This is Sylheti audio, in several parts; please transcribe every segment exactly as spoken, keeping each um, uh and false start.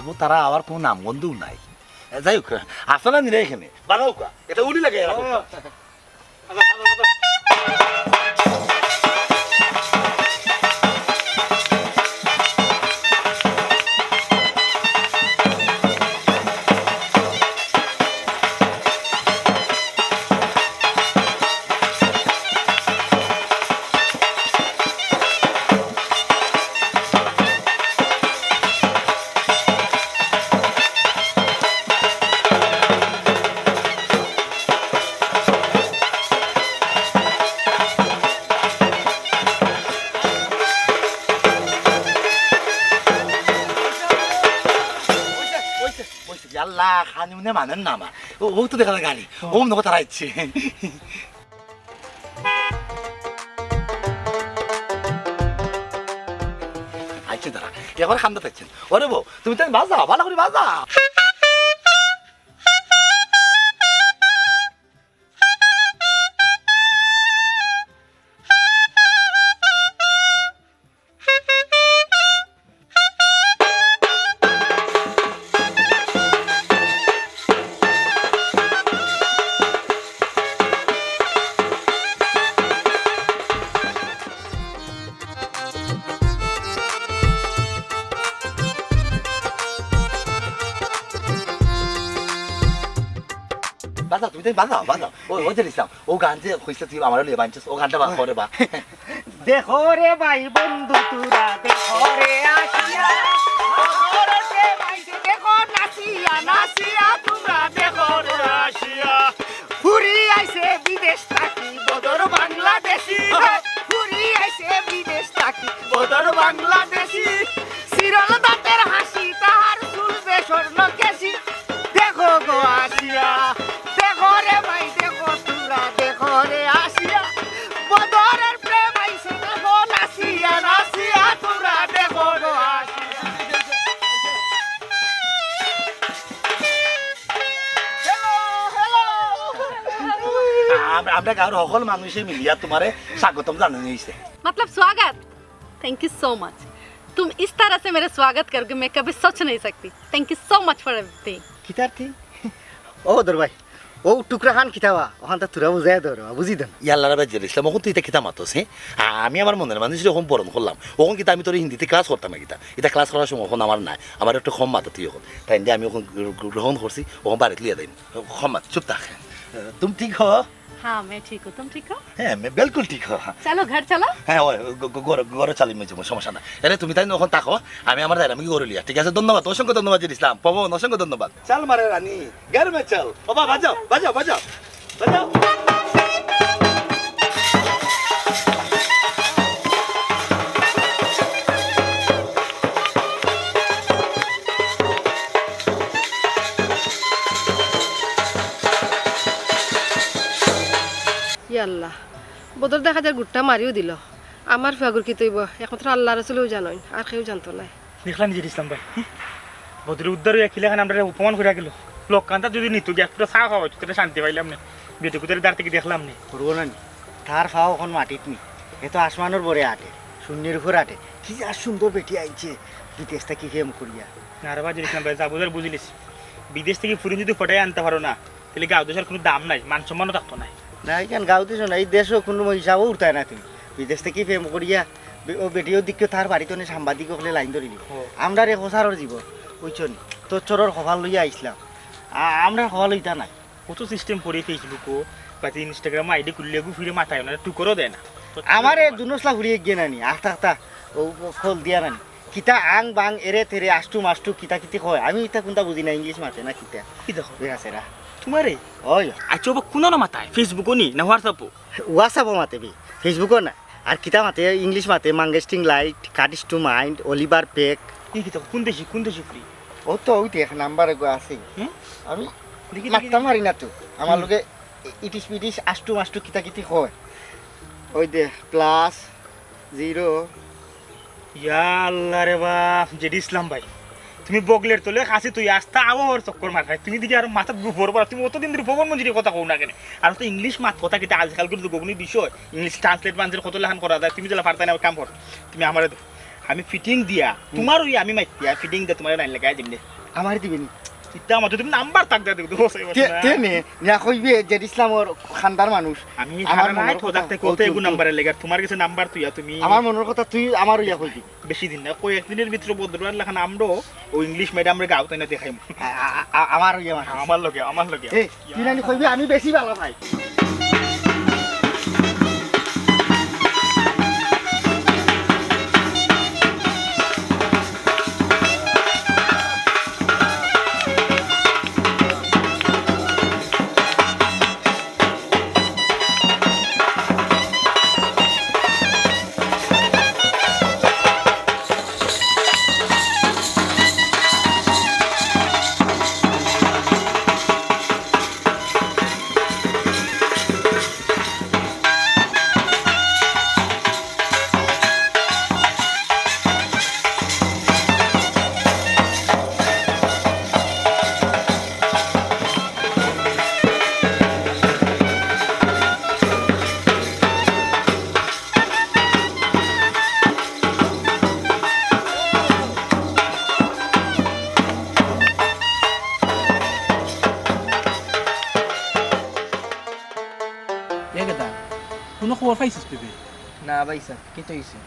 ও, তারা আবার কোনো নামগন্ধও নাই। এ, যাই হোক, আসো না নিরে এখানে। বাজাও কা, এটা উলি লাগে এরা। ওই তো, ওই তো, ওই তো, আল্লাহ, খানি মনে মানেন না আমার। ও, ও তো দেখা যায় গাড়ি। ও মনে কথা রাখছে। আইছে তারা, এবার খান্দা থাকছেন। ওরে বউ, তুমি তো বাজাও, ভালো করে বাজাও। বাজাও, তুমি তাই বাজাও, বাজাও। ও, ওই যে ইসলাম, ও গান যে কইছে তুই আমার লিয়ে বানছিস, ও গানটা বার করে বা। দেখো রে ভাই বন্ধু তোরা, দেখো রে আসিয়া, দেখো রে ভাই, দেখো নাচিয়া, নাচিয়া তোমরা দেখো রে আসিয়া। ঘুরি আইছে বিদেশ থাকি বদর বাংলাদেশি, ঘুরি আইছে বিদেশ থাকি বদর বাংলাদেশি। সিরল দাঁতের হাসি, তাহার চুল যে স্বর্ণ কেশি। দেখো গো আসিয়া, দেখো রে ভাই, দেখো তোরা, দেখো রে আসিয়া। বদরের প্রেম আইছে, দেখো নাচিয়া, নাচিয়া তোরা, দেখো গো আসিয়া। Hello, hello। আম-, আমরা গাঁওর সকল মানুষে মিলিয়া তোমারে স্বাগতম জানানি হইছে। मतलब स्वागत। Thank you so much। तुम इस तरह से मेरा स्वागत करोगे, मैं कभी सोच नहीं सकती। Thank you so much for everything। কিতার থি? ও দর ভাই, ও টুকরা খান কিতাবা, ওখান তো তোরা বুঝাই দর, বুঝি দেন। ইয়াল্লা রে ভাই, জের ইসলাম, ওখান তুই ইতা কিতা মাতস, হ্যাঁ? আ-, আমি আমার মনের মানুষ এরকম বরণ করলাম। ওখান কিতা আমি তোর হিন্দিতে ক্লাস করতাম না কিতা? এটা ক্লাস করার সময় ওখান আমার নাই। আমার একটু কম মাতো তুই ওখান। তাই হিন্দি আমি ওখান গ্র-, গ্র-, গ্রহণ করছি, ওখান বাড়িতে লিয়ে দেন। কম মাত, চুপ থাক। তুমি ঠিক হো? हाँ, मैं ठीक हूँ। तुम ठीक हो? হ্যাঁ, আমি বিলকুল ঠিক হো। चलो, घर चलो। হ্যাঁ, ওই, গ-, গ-, ঘরে, ঘরে চালি, মেজে, সমস্যা না। আরে, তুমি তাই না ওখান থাকো, আমি আমার দাঁড়া, আমি ঘরে লিয়া। ঠিক আছে, ধন্যবাদ, অসংখ্য ধন্যবাদ, জের ইসলাম। পবন, অসংখ্য ধন্যবাদ। চল মারে রানী, ঘর মে চল। বাবা, বাজাও, বাজাও, বাজাও। বাজাও। ইয়াল্লা, বদর দেখা যার গুট্টা মারিও দিল। আমার ফুয়াগুর কিতা অইবো, একমাত্র আল্লাহ রসুলেউ জানইন, আর কেউ জানতো নায়। দেখলাম নি জের ইসলাম ভাই, হি? বদরে উদ্ধার অইয়া কিলাখান আমরারে অপমান করিয়া গেল। লোক কান্তা যদি নিতো গিয়া, পুরা চা খাওয়াইতো, তাইলে শান্তি পাইলাম নে। বেটি কুতারে দাঁড় থাকি দেখলাম নে। করবো না নি? তার পাও অখন মাটিত নি। এ তো আসমানর বরে আটে, শূন্যর উপর আটে। কি যে আর সুন্দর বেটি আইছে, বিদেশ থাকি প্রেম করিয়া। না রে বা জের ইসলাম ভাই, যা বুঝার বুঝিলিছি। বিদেশ থাকি ফুরিন যদি ফটাই আনতা পারো না, তাইলে গাঁও দেশর কুনু দাম নাই, মান সম্মানও থাকতো নায়। না, ইখান গাঁও দেশো না, ই দেশো কুনু হিসাবও উঠতায় না তুমি। বিদেশ থাকি প্রেম করিয়া বে-, ও বেটিও দেখিও তার বাড়িত অনে সাংবাদিক অকলে লাইন ধরিলিবো। ও। আমরার এ হসারর জীবন, বুঝছো নি? তোর চোরর কপাল লইয়া আইছলাম। আ-, আমরার কপাল অইতা নায়। কত system পড়ে Facebook-ও, বা Instagram-ও আইডি খুললে এগু ফিরে মাথায় ওনারা টুকরও দেয় না। আমারে দুনসলা ফুরিয়ে গিয়ে নানি, আখতা আখতা, ও, ও খোল দিয়া নানি। কিতা আং বাং এরে তেরে আষ্টু মাষ্টু কিতা কিতি কয়, আমি ইতা কুনতা বুঝি না, ইংলিশ মাতে না কিতা। কি দেখো? বেড়া সেরা। তোমারে? ওই। আচ্ছা, ওবা কুনো না মাতায়? Facebook-ও নি, না WhatsApp-ও? WhatsApp-ও মাতে বে, Facebook-ও না। আর কিতা মাতে, ইংলিশ মাতে, Mangesting Light, Cuts to Mind, Oliver Peck। ই কিতা, কুন দেশি, কুন দেশি ফুরি? ও তো ওই দেখ, নাম্বার এগো আছে। হুম? আমি দেখি, দেখি, মাততাম দেখি। পারি না তো। আমার হুম। লগে ইটিস পিটিস আষ্টু মাষ্টু কিতা কিতি কয়। ওই দে, প্লাস, জিরো। ইয়া আল্লাহ রে বাপ, জেডি ইসলাম ভাই, তুমি বগলের তলে খাসি তুই আস্তা আবহাওয়ার চক্কর মার খাই। তুমি দিকে আরো মাথাত গু ভরবার, তুমি অতদিন ধরে ভবন মঞ্জুরির কথা কও না কেনে? আর তো ইংলিশ মাত কথা কিতা আজকালকার যুগগুনি বিষয়, ইংলিশ ট্রান্সলেট মানষের কত লেখান করা যায়, তুমি যেলা পারতায় না, কাম কর, তুমি আমারে দাও। আমি ফিটিং দিয়া, তুমার অইয়া আমি মাতিয়া, ফিটিং দিয়া তুমারে লাইন লাগাই দিমু নে। আমারে দিবে নি? ইতা আমার যদি নাম্বার থাক দে, দেখো, বসে বসে তে, না। তে নে, নিয়া কইবে যে ইসলামর খান্দার মানুষ। আমি আমার হারা মনর রাইত কথা হজাক থাকি কইতে এগু তুই। নাম্বারে লেগার, তুমার গেছে নাম্বার তুইয়া তুমি। আমার মনর কথা তুই আমার অইয়া কইবি। বেশি দিন না, কয়েক দিনর ভিতরে বদরুয়ার লাখান আমরাও ও ইংলিশ ম্যাডামরে গাঁওত আইনা দেখাইমু। আ-, আ-, আ-, আমার অইয়া মাতিস। আমার লগে, আমার লগে। এ, তুই নানি কইবি আমি বেশি ভালা পাই। এ গেদা, কুনু খবর পাইছস তুই বে? না ভাইসাব, কিতা অইছে?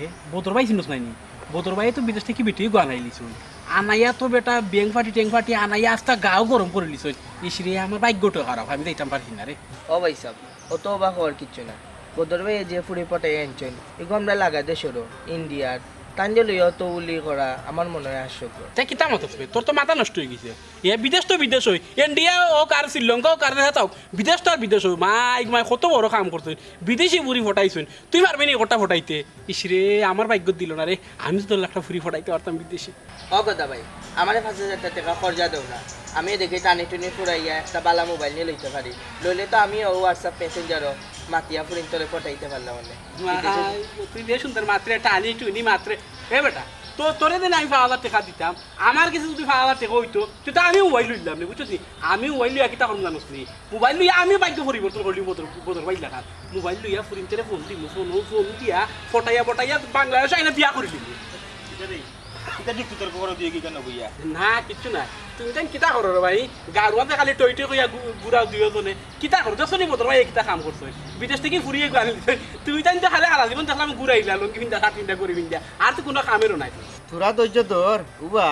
এ, বদর ভাই চিনস নাইনি? বদর ভাইয়ে তো বিদেশ থাকি বেটি গু আনাইলিছইন। আনাইয়া তো বেটা ব্যাঙ ফাটি ট্যাং ফাটি আনাইয়া আস্তা গাঁও গরম করিলিছইন। ইস রে, আমার ভাইগ্যটা খারাপ, আমি যাইতাম পারছি না রে। ও ভাইসাব, অত অবাক অওয়ার কিচ্ছু না। বদর ভাইয়ে যে ফুড়ি পটাইয়া আনছইন, ইগু আমরার লাগা দেশরউ, ইন্ডিয়ার। তাইনরে লইয়া অত উলি করা আমার মনে অয় হাস্যকর। তে কিতা মাতস বে? তোর তো মাথা নষ্ট অইগেছে। এ বিদেশ তো বিদেশ অয়, ইন্ডিয়া অউক আর শ্রীলঙ্কা অউক আর যেতা অউক, বিদেশ তো আর বিদেশ অয়। মাই গো মাই, কত বড় কাম করছইন, বিদেশি ফুড়ি পটাইছইন। তুই পারবে নি একটা পটাইতে? ইস রে, আমার ভাইগ্যত দিল না রে, আমি তো তোর একটা ফুড়ি পটাইতে পারতাম বিদেশে। ও গেদা ভাই, আমারে পাঁচ হাজার টেকা কর্জা দেও না, আমি দেখি টানি টুনি ফুরাইয়া একটা বালা মোবাইল নিয়া লইতে পারি, লইলে তো আমি ও WhatsApp Messenger-ও মাতিয়া ফুড়িন্তরে পটাইতে পারলাম অনে। ভাই, তুই যে সুন্দর মাতরে, টানি টুনি মাতরে। এ বেটা, তো তোরে দেন আমি পাঁচ হাজার টেকা দিতাম, আমার গেছে যদি পাঁচ হাজার টেকা অইতো, তে তো আমি মোবাইল লইলাম নে, বুঝছস নি? আমি মোবাইল লইয়া কিতা করমু জানোস নি? মোবাইল লইয়া আমি ভাইগ্য পরিবর্তন করলি বদর, বদর ভাইর লাখান। মোবাইল লইয়া ফুড়িন্তরে ফোন দিমু, ফোন, ফোন দিয়া ফটাইয়া ফটাইয়া বাংলাদেশো আইনা বিয়া করি দিমু। ইটা রে, ইটা দেখতে তোর খবর দিয়ে কি কেন বইয়া? না, কিচ্ছু না। তুমি তাইন কিতা করো রে ভাই? গাড়ুয়াতে খালি টই টই কইয়া ঘু-, ঘুরাও দুইও জনে। কিতা করো? দেখছো নি বদর ভাইয়ে কিতা কাম করছে? বিদেশ থাকি ফুড়ি এগু আনি দিছে। তুমি তাইন তো খালি হারা জীবন দেখলাম ঘুরাইলা, লুঙ্গি পিন্দা, শার্ট পিন্দা, ঘড়ি পিন্দা। আর তো কুনু কামেরও নাই। থুড়া ধৈর্য ধর, উবা,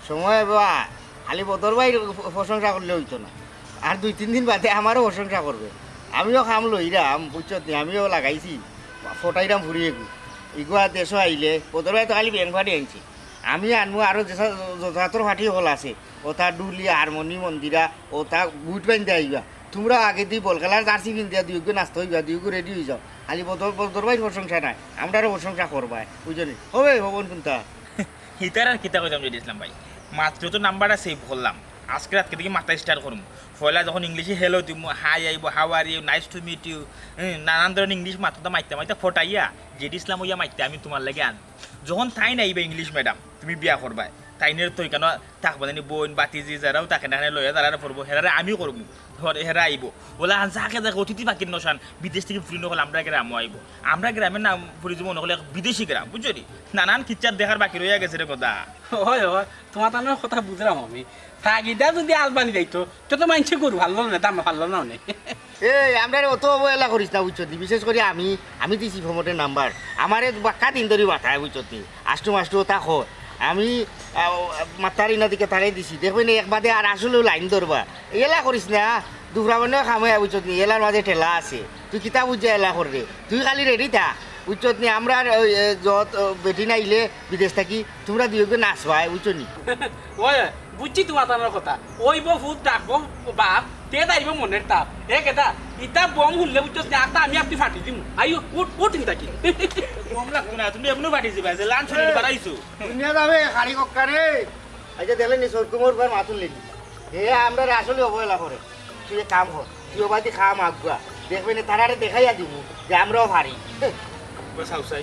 সময় বা, খালি বদর ভাইর প্র-, প্রশংসা করলে অইতো না। আর দুই তিন দিন বাদে আমারও প্রশংসা করবে। আমিও কাম লইরাম, বুঝছত নি, আমিও লাগাইছি, ফটাইরাম ফুড়ি এগু। ইগুয়া দেশো আইলে, বদর ভাইয়ে তো খালি ব্যাঙ ফাটি আনছে। আমি আনমু আরো যেসা-, যত জাতর ফাটি হকল আছে, অতা ডুলি, হারমোনি, মন্দিরা, অতা বুট বাইন্দা আইবা। তুমরা আগেদি বল খেলার জার্সি পিন্দিয়া দুইগু নাস্তা অইবা, দুইগু রেডি অইযাও। খালি বদর, বদর ভাইর প্রশংসা নায়, আমরারও প্রশংসা করবায়, বুঝছো নি? হবে, হবন কুনতা? হিতার আর কিতা কইতাম জেডি ইসলাম ভাই, মাত্র তো নাম্বারটা সেভ করলাম, আজকে রাতকে থাকি মাতা স্টার্ট করমু। পয়লা যখন ইংলিশে hello দিমু, hi আইবো, how are you, nice to meet you, হুম, নানান ধরনের ইংলিশ মাততাম, মাততাম, মাততাম ফটাইয়া, জেডি ইসলাম অইয়া মাততাম আমি তুমার লাগি আন। যখন তাইন আইবা ইংলিশ ম্যাডাম, তুমি বিয়া করবায়, তাইনের তো ইখানো থাকবা জানি বইন, বাতিজি, যেরাও থাকে না, এখানো লইয়া তারারে পড়বো, হেরারে আমি করমু, হেরা আইবো। অলা যাকে যাকে অতিথি পাখির নশান, বিদেশ থাকি ফুড়ি অকল আমরার গ্রামো আইবো। আমরার গ্রামর নাম পড়ি যিবো অকল এক বিদেশি গ্রাম, বুঝছো নি? নানান কিচ্ছা দেখার বাকি রইয়া গেছে রে কথা। অয়, অয়, তুমার তানর কথা বুঝরাম আমি। ফাগিদা যদি আলবানি যাইতো, তে তো মাইনষে গরু ফাললো না, দাম ফাললো না অনে। এই, আমরারে অত অবহেলা করিস না, বুঝছত নি? বিশেষ করি আমি, আমি দিছি ফমটে নাম্বার। আমারে বাক্কা দিন ধরি বাতায়, বুঝছত নি? আষ্টু মাষ্টু অতা কয়। আমি, আ, ও, মাত্তার ইনা দিকে তারে দিছি। দেখবে নি, এক বাদে আর আসলেও লাইন ধরবা। এলা করিস না, দুফরা বান্না কামে, বুঝছত নি? এলার মাঝে ঠেলা আছে। তুই কিতা বুঝা এলা কররে? তুই খালি রেডি থাক, বুঝছত নি? আমরার ওই, এ, যত, ও, বেটি নাইলে বিদেশ থাকি, তুমরা দুইগু নাচবায়, বুঝছো নি? অয়, অয়, বুঝছি তুমার তানর কথা। অইবো ফুত ডাকবো বাপ, তে যাইবো মনের তাপ। এ গেদা, ইতা বম হুনলে বুঝছস নি, আখতা আমি আপনি ফাটি দিমু। আইও, উঠ, উঠ ইন থাকি। বম লাগতো না, তুমি এমনেউ ফাটি যিবায়, যে লাঞ্চ হইলে বাড়াইছো। দুনিয়া যাবে, খালি কক্কা রে। আচ্ছা, দেখলে নি, সরকুমর পর মাতুন লেনি। হে, আমরারে আসলে অবহেলা করে। তুই এক কাম কর, তুই অবাদি খা আগুয়া। দেখবে নি, তারারে দেখাইয়া দিমু যে আমরাও পারি। বস হাউসাই,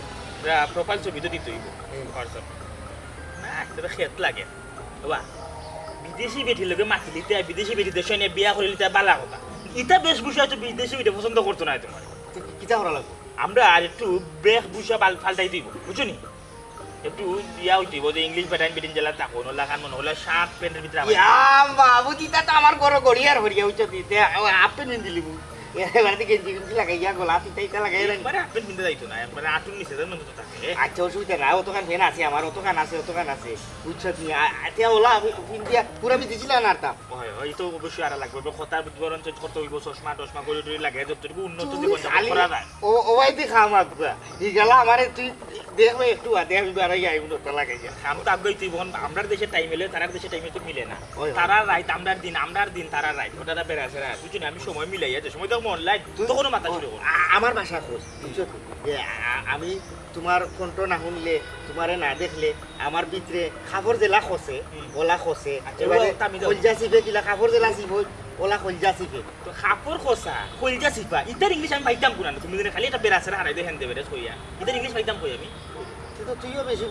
প্রোফাইল ছবি তো দিতে হইব। হুম। WhatsApp। না, একটা খেত লাগে। বাবা, বিদেশি বেটির লগে মাতিলিতে, বিদেশি বেটি দেশো এনে বিয়া করিলিতে বালা কথা। ইতা বেশভূষা তো বিদেশি বেটি পছন্দ করতো না তোমার। তো কি-, কিতা করা লাগবো? আমরা আর একটু বেশভূষা পাল-, পাল্টাই দিব, বুঝছো নি? একটু ইয়া অইতে অইবো যে ইংলিশ বেটাইন বেটিন যেলা থাকইন, অলা খান মনো অইলো শার্ট প্যান্টর ভিতরে আবার। ইয়া বাবু, ইতা তো আমার ঘরো ঘড়ি আর হরিয়া অইছে দিতে, ও হাফ প্যান্ট পিন্দিলিবু। এবারে তো গেঞ্জি গেঞ্জি লাগাইয়া, গলা ফিতা ইতা লাগাইয়া রাখি। একবারে হাফ প্যান্ট পিন্দা যাইতো না, একবারে আটুর নিচে যেন অন্তত থাকে। আচ্ছা, অসুবিধা না, অতখান প্যান্ট আছে আমার, অতখান আছে, অতখান আছে। বুঝছো নি? আ-, আ-, তে অলা আমি পিন্দিয়া পুরা বিদেশি লাগাই নারতাম। হয়, হয়, ই তো অবশ্যই আরা লাগবো। এবার কথার বিবরণ চেঞ্জ করতে অইবো, চশমা টশমা ঘড়ি টড়ি লাগাই যতটুকু উন্নত জীবন যাপন করা যায়। ও, ও ভাই, তুই খাম আব্বা। ইগালা আমারে তুই দেখবে একটু বাদে আমি বাড়াই আইবো নতুন লাগাইয়া। খাম তো আগে তুই বহন, আমরার দেশে টাইম অইলে তারার দেশে টাইম তো মিলে না। ওই, ওই। তারার রাইত, আমরার দিন, আমরার দিন, তারার রাইত। ওটা তো বেড়া আছে, বুঝছো না? আমি সময় মিলাইয়া যে সময় তো মন লাইট, তখনও মাথা শুরু করো। আ-, আমার ভাষা খোঁজ, বুঝছো তো? যে আ-, আমি তোমার কণ্ঠ না শুনলে, তোমারে না দেখলে, আমার ভিতরে কাপড় যেলা খসে, হুম। অলা খসে। আচ্ছা, এবারে ও, তা আমি দাও। কলজা চিপে কিলা কাপড় যেলা চিপে, অলা কলজা চিপে। তো কাপড় খসা, কলজা চিপা, ইতার ইংলিশ আমি পাইতাম কুনানো? তুমি যেন খালি একটা বেড়া ছেড়া হারাই দে, হেন দে বেড়া কইয়া। ইতার ইংলিশ পাইতাম কই আমি? তুই তো, তুইও বেশি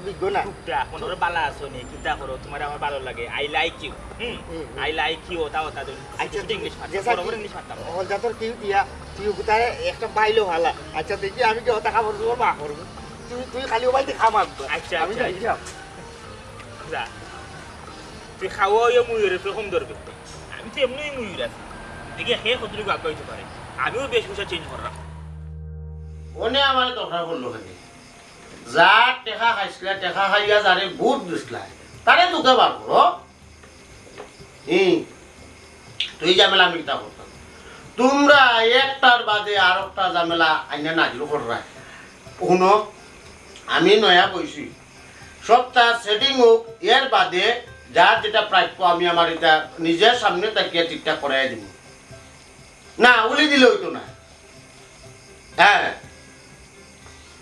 বিজ্ঞ না। টুকটা, মনে করো বালা আছো নি, কিতা করো, তোমার আমার ভালো লাগে, I like you। Hmm? Hmm, hmm. I like you, ওটা, ওটা, তুমি আচ্ছা, ছোট ছোট ইংলিশ পারতাম, যে বড় বড় স্যার ইংলিশ পারতাম না। হল জাতর কেউ দিয়া, তুই কোথায় একটা বাইলো ভালা। আচ্ছা, দেখি আমি কি ওটা খাবার দাবার মা করবো। তুই, তুই খালি ও বাড়িতে খাম আব্বা। আচ্ছা, আমি আচ্ছা, যাই আচ্ছা। যা। তুই খাওয়া হইয়া মুইর উপরে কম ধরবে। আমি তো এমনিই মুইর আছি। দেখি হে কতটুকু আগে হইতে পারে। আমিও বেশভূষা চেঞ্জ করলাম। অনে আমার দরকার পড়লো কেনে? যার টেকা খাইছলা, টেকা খাইয়া যারে ভোট দিছলা, তারে তোকে বার করো। হুম, তুই ঝামেলা আমি কিতা করতাম? তোমরা একটার বাদে আর একটা ঝামেলা আইনা নাজির কররা। হুনো, আমি নয়া বইছি, সবটা সেটিং হোক, এর বাদে যার যেটা প্রাপ্য আমি আমার এটা নিজের সামনে তাকিয়ে ঠিকঠাক করাই দিব। না, উলি দিলে হইতো না। হ্যাঁ,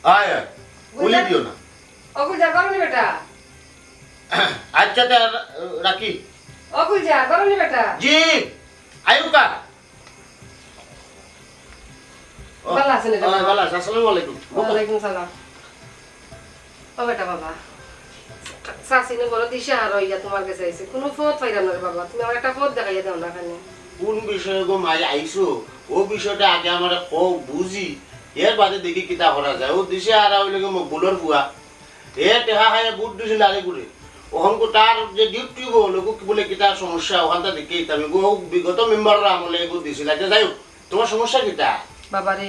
হয়, হয়। উলি দিও না। ও গুলজার, করো নি বেটা? আচ্ছা, তে রা-, রাখি। ও গুলজার, করো নি বেটা? জি, আয়ুকা। ও, ভালা আছেন রে ও, বাবা? ভালা আছি। আসসালামু আলাইকুম। ওয়ালাইকুম সালাম। ও বেটা বাবা, চাচি নু বড় দিশাহারা অইয়া তোমার গেছে আইছে, কুনু পথ পাইরাম না রে বাবা, তুমি আমারে একটা পথ দেখাইয়া দেও না কেনে। কোন বিষয়ে গো মাই আইছো? ও বিষয়টা আগে আমারে কও, বুঝি, এর বাদে দেখি কিতা করা যায়। ও দিশাহারা অইলে গো মকবুলর ফুয়া, এ টেকা খাইয়া ভোট দিছিল আরে গুরে, অখন গো তার যে ডিউটি গো, লোক কি বলে কিতা সমস্যা, অখানটা দেখি আমি গো বিগত মেম্বারর আমলে গো দিছিল। আচ্ছা, যাই হোক, তোমার সমস্যা কিতা? বাবারে,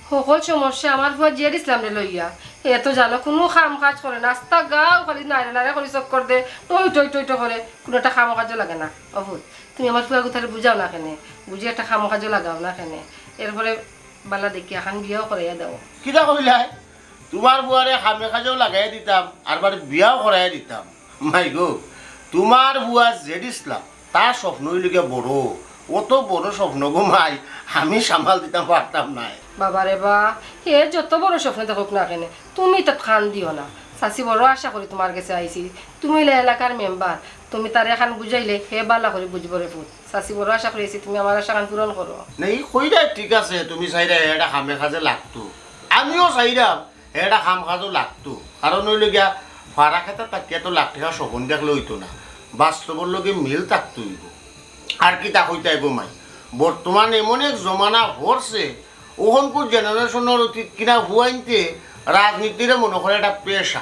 হকল সমস্যা আমার ফুয়া জেড ইসলামরে লইয়া। হে তো জানো, কুনু কাম কাজ করে না, আস্তা গাউ খালি নাইরে নাইরে করি চক্কর দে, টই টই টই টই করে, কুনু একটা কাম কাজও লাগে না। ও ফুত, তুমি আমার ফুয়া গুতারে বুঝাও না কেনে, বুঝি একটা কাম কাজও লাগাও না কেনে, এরপরে বালা দেখি এখন বিয়াও করাইয়া দাও। কিতা কইলায়? তোমার ফুয়ারে কামে কাজেও লাগাইয়া দিতাম, আর বারে বিয়াও করাইয়া দিতাম। মাই গো, তোমার ফুয়া জেড ইসলাম, তার স্বপ্ন অইল গিয়া বড়, অত বড় স্বপ্ন গো মাই, আমি সামাল দিতাম পারতাম নায়। বাবারে বা, হে যত বড় স্বপ্ন দেখুক না কেনে, তুমি তো কান দিও না। চাচি বড় আশা করি তোমার গেছে আইছি, তুমি অইলা এলাকার মেম্বার, তুমি তারে এখান বুঝাইলে হে বালা করি বুঝবো রে ফুত। চাচি বড় আশা করি আইছি, তুমি আমার আশা খান পূরণ করো। না, ই কইরা ঠিক আছে, তুমি চাইরা এটা কামে কাজে লাগতো, আমিও চাইরাম এটা কাম কাজও লাগতো। কারণ অইল গিয়া, ফারা খেতা থাকিয়া তো লাখ টেকা স্বপন দেখলে অইতো না, বাস্তবর লগে মিল থাকতে অইব। আর কিতা কইতায় গো মাই, বর্তমান এমন এক জমানা পড়ছে, অখনকুর জেনারেশনর অতীত কিনা ফুয়াইন্তে রাজনীতিরে মনো করে একটা পেশা।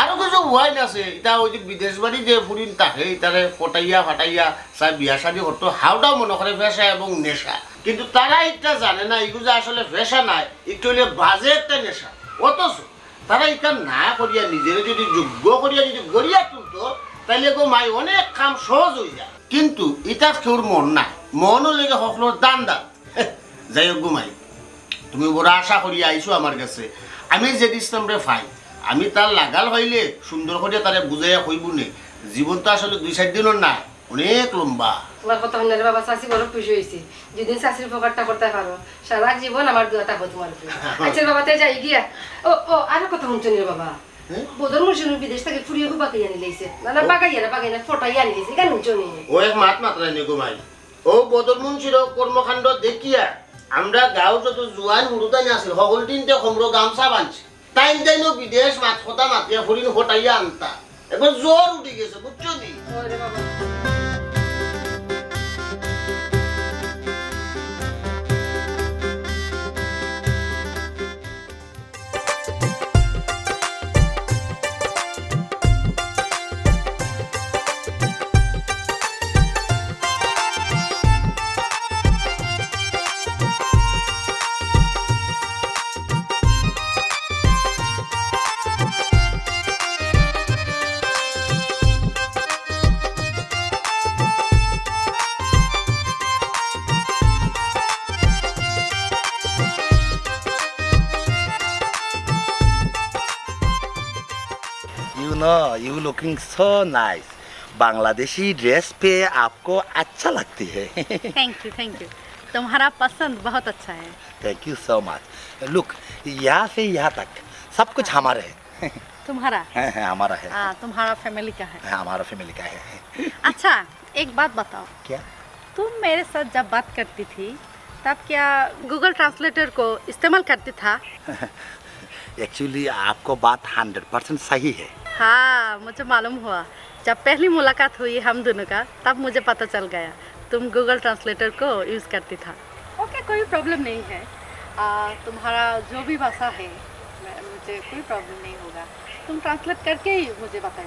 আরো কিছু ফুয়াইন আছে, ইতা ওই যে বিদেশ বাড়ি যে ফুরিন থাকে, ইতারে পটাইয়া ফাটাইয়া চায় বিয়া শাদি করতো, হাউটাও মনো করে পেশা এবং নেশা। কিন্তু তারা ইটা জানে না, ইগু যে আসলে পেশা নায়, একটু অইলে বাজে একটা নেশা। অথচ তারা ইখান না করিয়া নিজেরে যদি যোগ্য করিয়া যদি গড়িয়া তুলতো, তাইলে গো মাই অনেক কাম সহজ অই যায়। কিন্তু ইতাত কেউর মন নাই, মন অইলে গি হকলর দান দান। যাই হোক গো মাই, তুমি বড় আশা করিয়া আইছো আমার গেছে। আমি জেড ইসলামরে পাই, আমি তার লাগাল পাইলে সুন্দর করিয়া তারে বুঝাইয়া কইবো নে। জীবন তো আসলে দুই চাইর দিনর না, অনেক লম্বা। তোমার কথা হুনিয়া রে বাবা, চাচি বড় খুশি অইছি। যেদিন চাচির উপকারটা করতায় পারো, সারা জীবন আমার দোয়া থাকবো তোমার উপরে। আচ্ছা বাবা, তে যাই গিয়া। ও, ও, আরো কথা হুনছো নি রে বাবা? হ্যাঁ? বদর মুন্সি নু বিদেশ থাকি ফুড়ি এগু বাগাইয়া আনিলাইছে। না, না, ও। বাগাইয়া না, বাগাইয়া না, ফটাইয়া আনিলাইছে। ইখান হুনছো নি? ও এক মাত মাতরায় নি গো মাই। ও বদর মুন্সির ও কর্মকাণ্ড দেখিয়া আমরা গাঁওর যত জুয়ান হুরুতাইন আছিল, হকলটিনতে কমরো গামছা বানছে। তাইন তাইনও বিদেশ মাত কথা মাতিয়া ফুড়িন ফটাইয়া আনতা। এবার জ্বর উঠি গেছে, বুঝছো নি? ওরে বাবা। Looking so nice. बांग्लादेशी ड्रेस पे आपको अच्छा लगती है। Thank you, thank you. तुम्हारा पसंद बहुत अच्छा है। Thank you so much. Look, यहाँ से यहाँ तक सब कुछ हमारा है। तुम्हारा? है, है, हमारा है। हाँ, तुम्हारा फैमिली का है। है, हमारा फैमिली का है। अच्छा, एक बात बताओ। क्या? तुम मेरे साथ जब बात करती थी, तब क्या गूगल ट्रांसलेटर को इस्तेमाल करती था? एक्चुअली आपको बात हंड्रेड परसेंट सही है। हाँ, मुझे मालूम हुआ। जब पहली मुलाकात हुई हम दोनों का, तब मुझे पता चल गया तुम गूगल ट्रांसलेटर को यूज़ करती था। ओके, कोई प्रॉब्लम नहीं है। आ, तुम्हारा जो भी भाषा है, मैं- मुझे कोई प्रॉब्लम नहीं होगा। तुम ट्रांसलेट करके ही मुझे बताओ।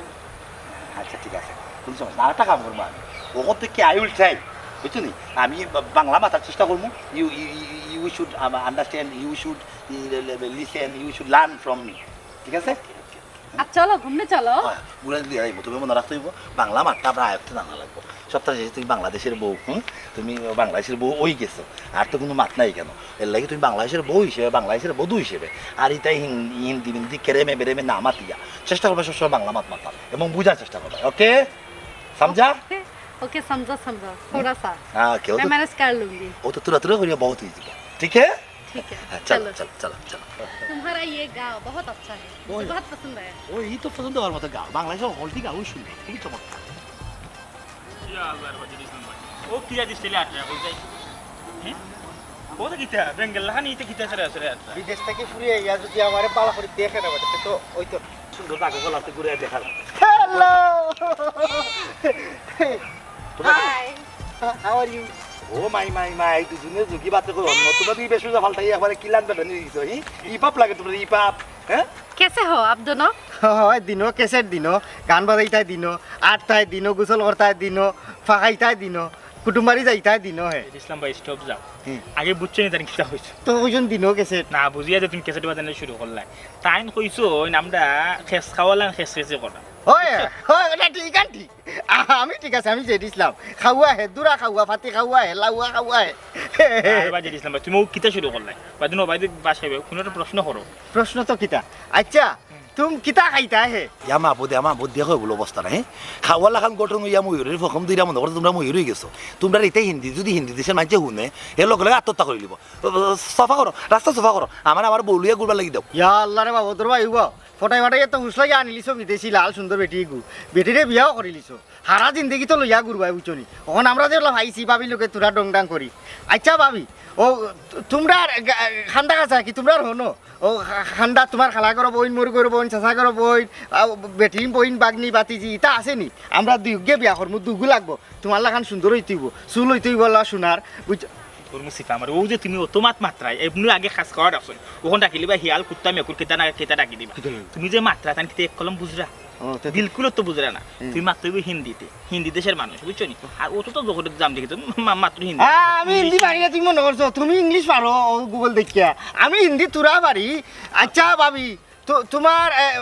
আচ্ছা, ঠিক আছে। তুমি সমস্যা না, আরেকটা কাম করবো আমি। ওখান থেকে I will try। বুঝছো নি? আমি বা- বাংলা মাতার চেষ্টা করবো। You, you, you, you should, um, understand, you should, uh, listen, you should learn from me। ঠিক আছে? अब चलो, घूमने चलो। হ্যাঁ, ঘুরে দিয়ে আইবো। তুমি মনে রাখতে হইব, বাংলা মাতটা আমরা আয়ত্তে জানা লাগবো। সপ্তাহ শেষে তুমি বাংলাদেশের বউ, হুম? তুমি বাংলাদেশের বউ হই গেছো, আর তো কোনো মাত নাই কেন? এর লাগি তুমি বাংলাদেশের বউ হিসেবে, বাংলাদেশের বধূ হিসেবে, আর ইতাই হিন- হিন্দি মিন্দি কেরেমে বেরেমে না মাতিয়া চেষ্টা করবে সবসময় বাংলা মাত মাতার এবং বুঝার চেষ্টা করবে। ওকে, সমঝা? ओके, समझा, समझा। थोड़ा सा। হ্যাঁ, কেউ मैं তো मैनेज कर लूंगी। ও তো তুরা তুরা করিয়া বহুত হয়েছে। ঠিক আছে? ठीक है, হ্যাঁ, চলো चलो। চলো চলো চলো। तुम्हारा ये गाँव बहुत अच्छा है, मुझे ओए। बहुत पसंद आया। ও, এই তো পছন্দ হওয়ার মতো গাঁও, বাংলাদেশের হলটি গাঁও শুনবে, খুবই চমৎকার। ও কিয়া দিস তেলে আটরা কই যাই? হ্যাঁ? ও তো কিতা বেঙ্গল লাখানি ইতে কিতা সরে সরে আটরা। বিদেশ থেকে ফিরে আইয়া যদি আমারে বালা করে দেখে না বেটা, তো ওই তো সুন্দর জাগা গুলো আছে ঘুরে দেখার। Hello. Hi. How are you? Oh my my my, দুজনে যোগী বাতে কই অন্য, তোমরা দুই বেশ সুজা ফালতাই একবারে কিলান বেটা নিয়ে দিছো। হি ইপাপ লাগে তোমরা ইপাপ, হ্যাঁ? कैसे हो आप दोनों? হয় দিনো, কেসের দিনো, গান বাজাইতায় দিনো, আটতায় দিনো, গোসল করতায় দিনো, ফাঁকাইতায় দিনো, কুটুমবাড়ি যাইতায় দিনো হে। ইসলাম ভাই স্টপ যাও। হুম। আগে বুঝছো নি তার কিতা হইছে? তো ওই জন দিনো কেসের। না বুঝিয়া যে তুমি ক্যাসেট বাজানো শুরু করলাই। তাইন কইছো ওই আমরা খেস খাওয়ালাম খেস খেসে করা। হয়, হয়, ওটা ঠিক আর ঠিক। আমি ঠিক আছে, আমি জেড ইসলাম। খাওয়া হে, দুরা খাওয়া, ফাতি খাওয়া হে, লাউয়া খাওয়া হে। আর বাজে ইসলাম ভাই তুমি ও কিতা শুরু করলাই? বাদে নো ভাই বাসায় কোনো একটা প্রশ্ন করো। প্রশ্ন তো কিতা? আচ্ছা, তুমি কিতা খাইতা হে? ইয়া মাবুদ, ইয়া মাবুদ, দেখো এগুলো অবস্থা নাই। খাওয়া লাখান গঠন হইয়া ময়ূরের ফখম দুইটা মনে করো তোমরা ময়ূর হয়ে গেছো। তোমরা এটাই হিন্দি, যদি হিন্দি দেশের মাঝে হুনে, এর লগে লগে আত্মহত্যা করে নিব। সাফা করো, রাস্তা সাফা করো। আমার, আমার বউলিয়া গুড়া লাগি দাও। ইয়া আল্লাহ রে বাবা, তোর ভাই উবা। ফটাই ফটাই এত হুশ লাগে আনিলিছো বিদেশি লাল সুন্দর বেটি গু। বেটিরে বিয়াও করিলিছো। হারা জিন্দেগি তো লইয়া ঘুরবাই বুঝছো নি। অখন আমরা যে অলা পাইছি ভাবির লগে তোরা ডং ডাং করি। আচ্ছা ভাবি, ও তু- তোমরা আর গা- খান্দা কাছা কি তোমরা আর হনো? ও খা- খান্দা তোমার খালা করো বইন, মরু করো বইন, চাচা করো বইন, আ, বেটি বইন, বাগনি, বাতিজি, ইতা আছে নি? আমরা দুইগে বিয়া করমু, দুগু লাগবো। তোমার লাখান সুন্দর হইতে হইব, চুল হইতে হইব লা সোনার, বুঝছো? তোর মুসিফা আমার ও যে তুমি অত মাত মাত্রায় এমনি আগে খাস খাওয়া রাখছো, ওখান ডাকিলি বা হিয়াল কুত্তা মেকুর কিতা না কিতা ডাকি দিবা। তুমি যে মাত্রা তান কিতা এক কলম বুঝরা? ও, তে- বিলকুল তো বুঝরা না। তুমি মাত্র হইবে হিন্দিতে, হিন্দি দেশের মানুষ, বুঝছো নি? আর অত তো জগতে জাম দেখি তো মা- মাত্র হিন্দি। আ, আমি হিন্দি পারি না, তুমি মনে করছো তুমি ইংলিশ পারো, ও গুগল দেখিয়া। আমি হিন্দি তুরা পারি। আচ্ছা ভাবি, তো তোমার এ,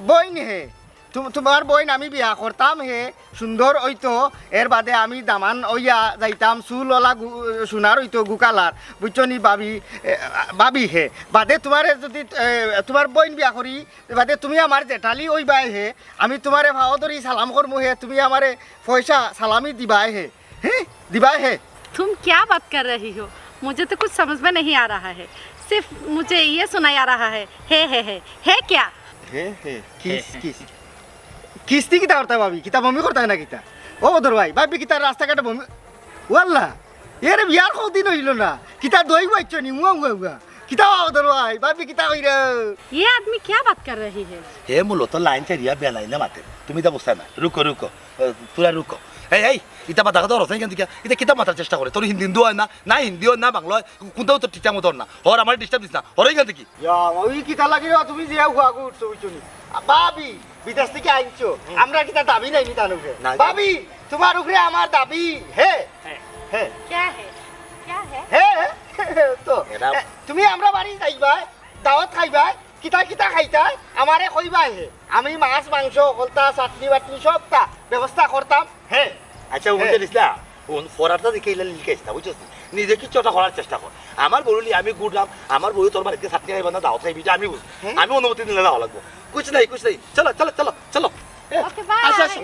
বইন হে, তুম- তোমার বইন আমি বিয়া করতাম হে, সুন্দর হইতো, এর বাদে আমি দামান অইয়া যাইতাম, চুল ওলা গু- সোনার হইতো, গু কালার, বুঝছো নি ভাবি? এ, ভাবি হে, বাদে তোমারে যদি এ, তোমার বইন বিয়া করি, বাদে তুমি আমার জেঠালি ওই বাই হে, আমি তোমারে ভাও ধরি সালাম করমু হে, তুমি আমারে পয়সা সালামি দিবাই হে। हैं? दिवाए है। तुम क्या बात कर रही हो? मुझे तो कुछ समझ में नहीं आ रहा है। सिर्फ मुझे ये सुनाई आ रहा है, हे हे हे। हे क्या? हे हे। किस किस? কিস্তি কিতা করতা ভাবি? কিতা বমি করতা না কিতা? ও বদর ভাই, ভাবি কিতা রাস্তাঘাটে বমি? ওয়াল্লা, এর বিয়ার কদিন হইল না। কিতা দই বাইচ্ছ নি? উয়া উয়া উয়া। কিতা বদর ভাই, ভাবি কিতা কইরা? ये आदमी क्या बात कर रही है? হে মূলত লাইন ছাড়িয়া বেলাইনে মাতে। তুমি তা বুঝতে না। রুকো, রুকো। এ, তোরা রুকো। এই, এই, ইতা মাথা কথা হরস না কেন দেখিয়া? ইতা কিতা মাতার চেষ্টা করে? তোর হিন্দি হিন্দু হয় না, না হিন্দি হয় না বাংলা হয়, কোনটাও তো ঠিকঠাক মতো হয় না। হর আমার ডিস্টার্ব দিস না। হর এখান থেকে। ইয়া, ওই কিতা লাগি রে, তুমি যে হুয়া গো উঠছো, উঠছো নি? আ, ভাবি, বিদেশ থেকে আনছো। আমরা কিতা দাবি নাই নি তার উপরে? না। ভাবি, তোমার উপরে আমার দাবি। হে। হে। क्या है? क्या है? হে। তো, এরা- এ, তুমি আমরা বাড়ি যাইবা, দাওয়াত খাইবা, কিতা কিতা খাইতা, আমারে কইবা হে। আমি মাছ, মাংস, হকলতা, চাটনি বাটনি সবতা ব্যবস্থা করতাম। হে। আচ্ছা, ওখানে দিস না। ওন ফরারটা দেখে ইলা লিখাইস না, বুঝছস না? নিজে কিচ্ছু একটা করার চেষ্টা কর। আমার বউ লি আমি ঘুরলাম, আমার বউ তোর বাড়িতে চাটনি খাইবা না, দাওয়াত খাইবি, এটা আমি বুঝ। আমি অনুমতি দিলে যাওয়া লাগবো। কুছ নাই, কুছ নাই। চলো, চলো, চলো, চলো। Okay, bye. আচ্ছা, আচ্ছা।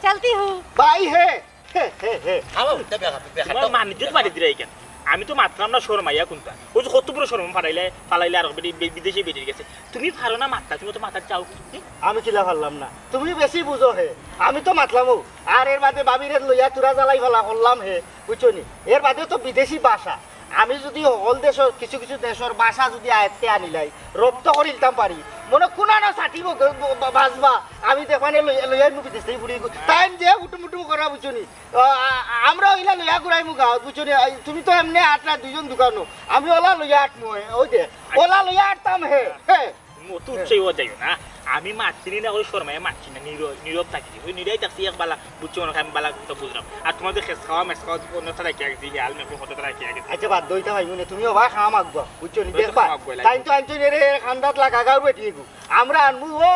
चलती हूँ। বাই হে। হে, হে, হে। আমার উল্টা বেকা বেকা তোমার মানিজ্জত বাড়ি দিরা কেন? আমি তো মাতলাম না শরমাইয়া কোনটা। ওই যে কত বড় শরম ফালাইলে, ফালাইলে আর বিদে-, বি-, বিদেশি বেটির গেছে। তুমি পারো না মাততা, তুমি তো মাতার চাও কি? আমি কিলা পারলাম না, তুমি বেশি বুঝো হে। আমি তো মাতলামও। আর এর বাদে ভাবিরে লইয়া তুরা জ্বালাই ফালা করলাম হে, বুঝছো নি? এর বাদে তো বিদেশি ভাষা। আমি যদি হকল দেশর কিছু কিছু দেশর ভাষা যদি আয়ত্তে আনিলাই, রপ্ত করিলতাম পারি, মনে কুনানো ছাটি ব-, ব-, ব-, বাজবা, আমি দেখবানে লইয়া, লইয়া আইমু বিদেশ থাকি ফুড়ি। তাইন যে উটুমুটু করা, বুঝছো নি? আ-, আ-, আমরা ওইলা লইয়া ঘুরাইমু গাঁও, বুঝছো নি? এই, তুমি তো এমনে আটরা দুইজন দোকানো, আমি ওলা লইয়া আটমু, ওই দে, ওলা লইয়া আটতাম হে, হে। তুমি অত উৎসাহী হওয়া যাইও না। আমি মাতছি না, ওই শরমাইয়া মাতছি না, নীরব, নীরব থাকি। ওই নীরব থাকছি এক বালা, বুঝছো, মনে হয় আমি বালা কথা বুঝলাম। আর তোমাদের খেস খাওয়া, মেস খাওয়া, অন্য তারা কি আগে, হাল মেকো কত তারা কি আগে। আচ্ছা, বাদ দইতা ভাই, মনে তুমি ওবা খাম আগুয়া, বুঝছো নি? দইতা দেখবা, খাম আগুয়া লাগে। তাইন তো আনছো রে, খান্দাত লাগা গাউর বেটি এগু। আমরা আনমু ও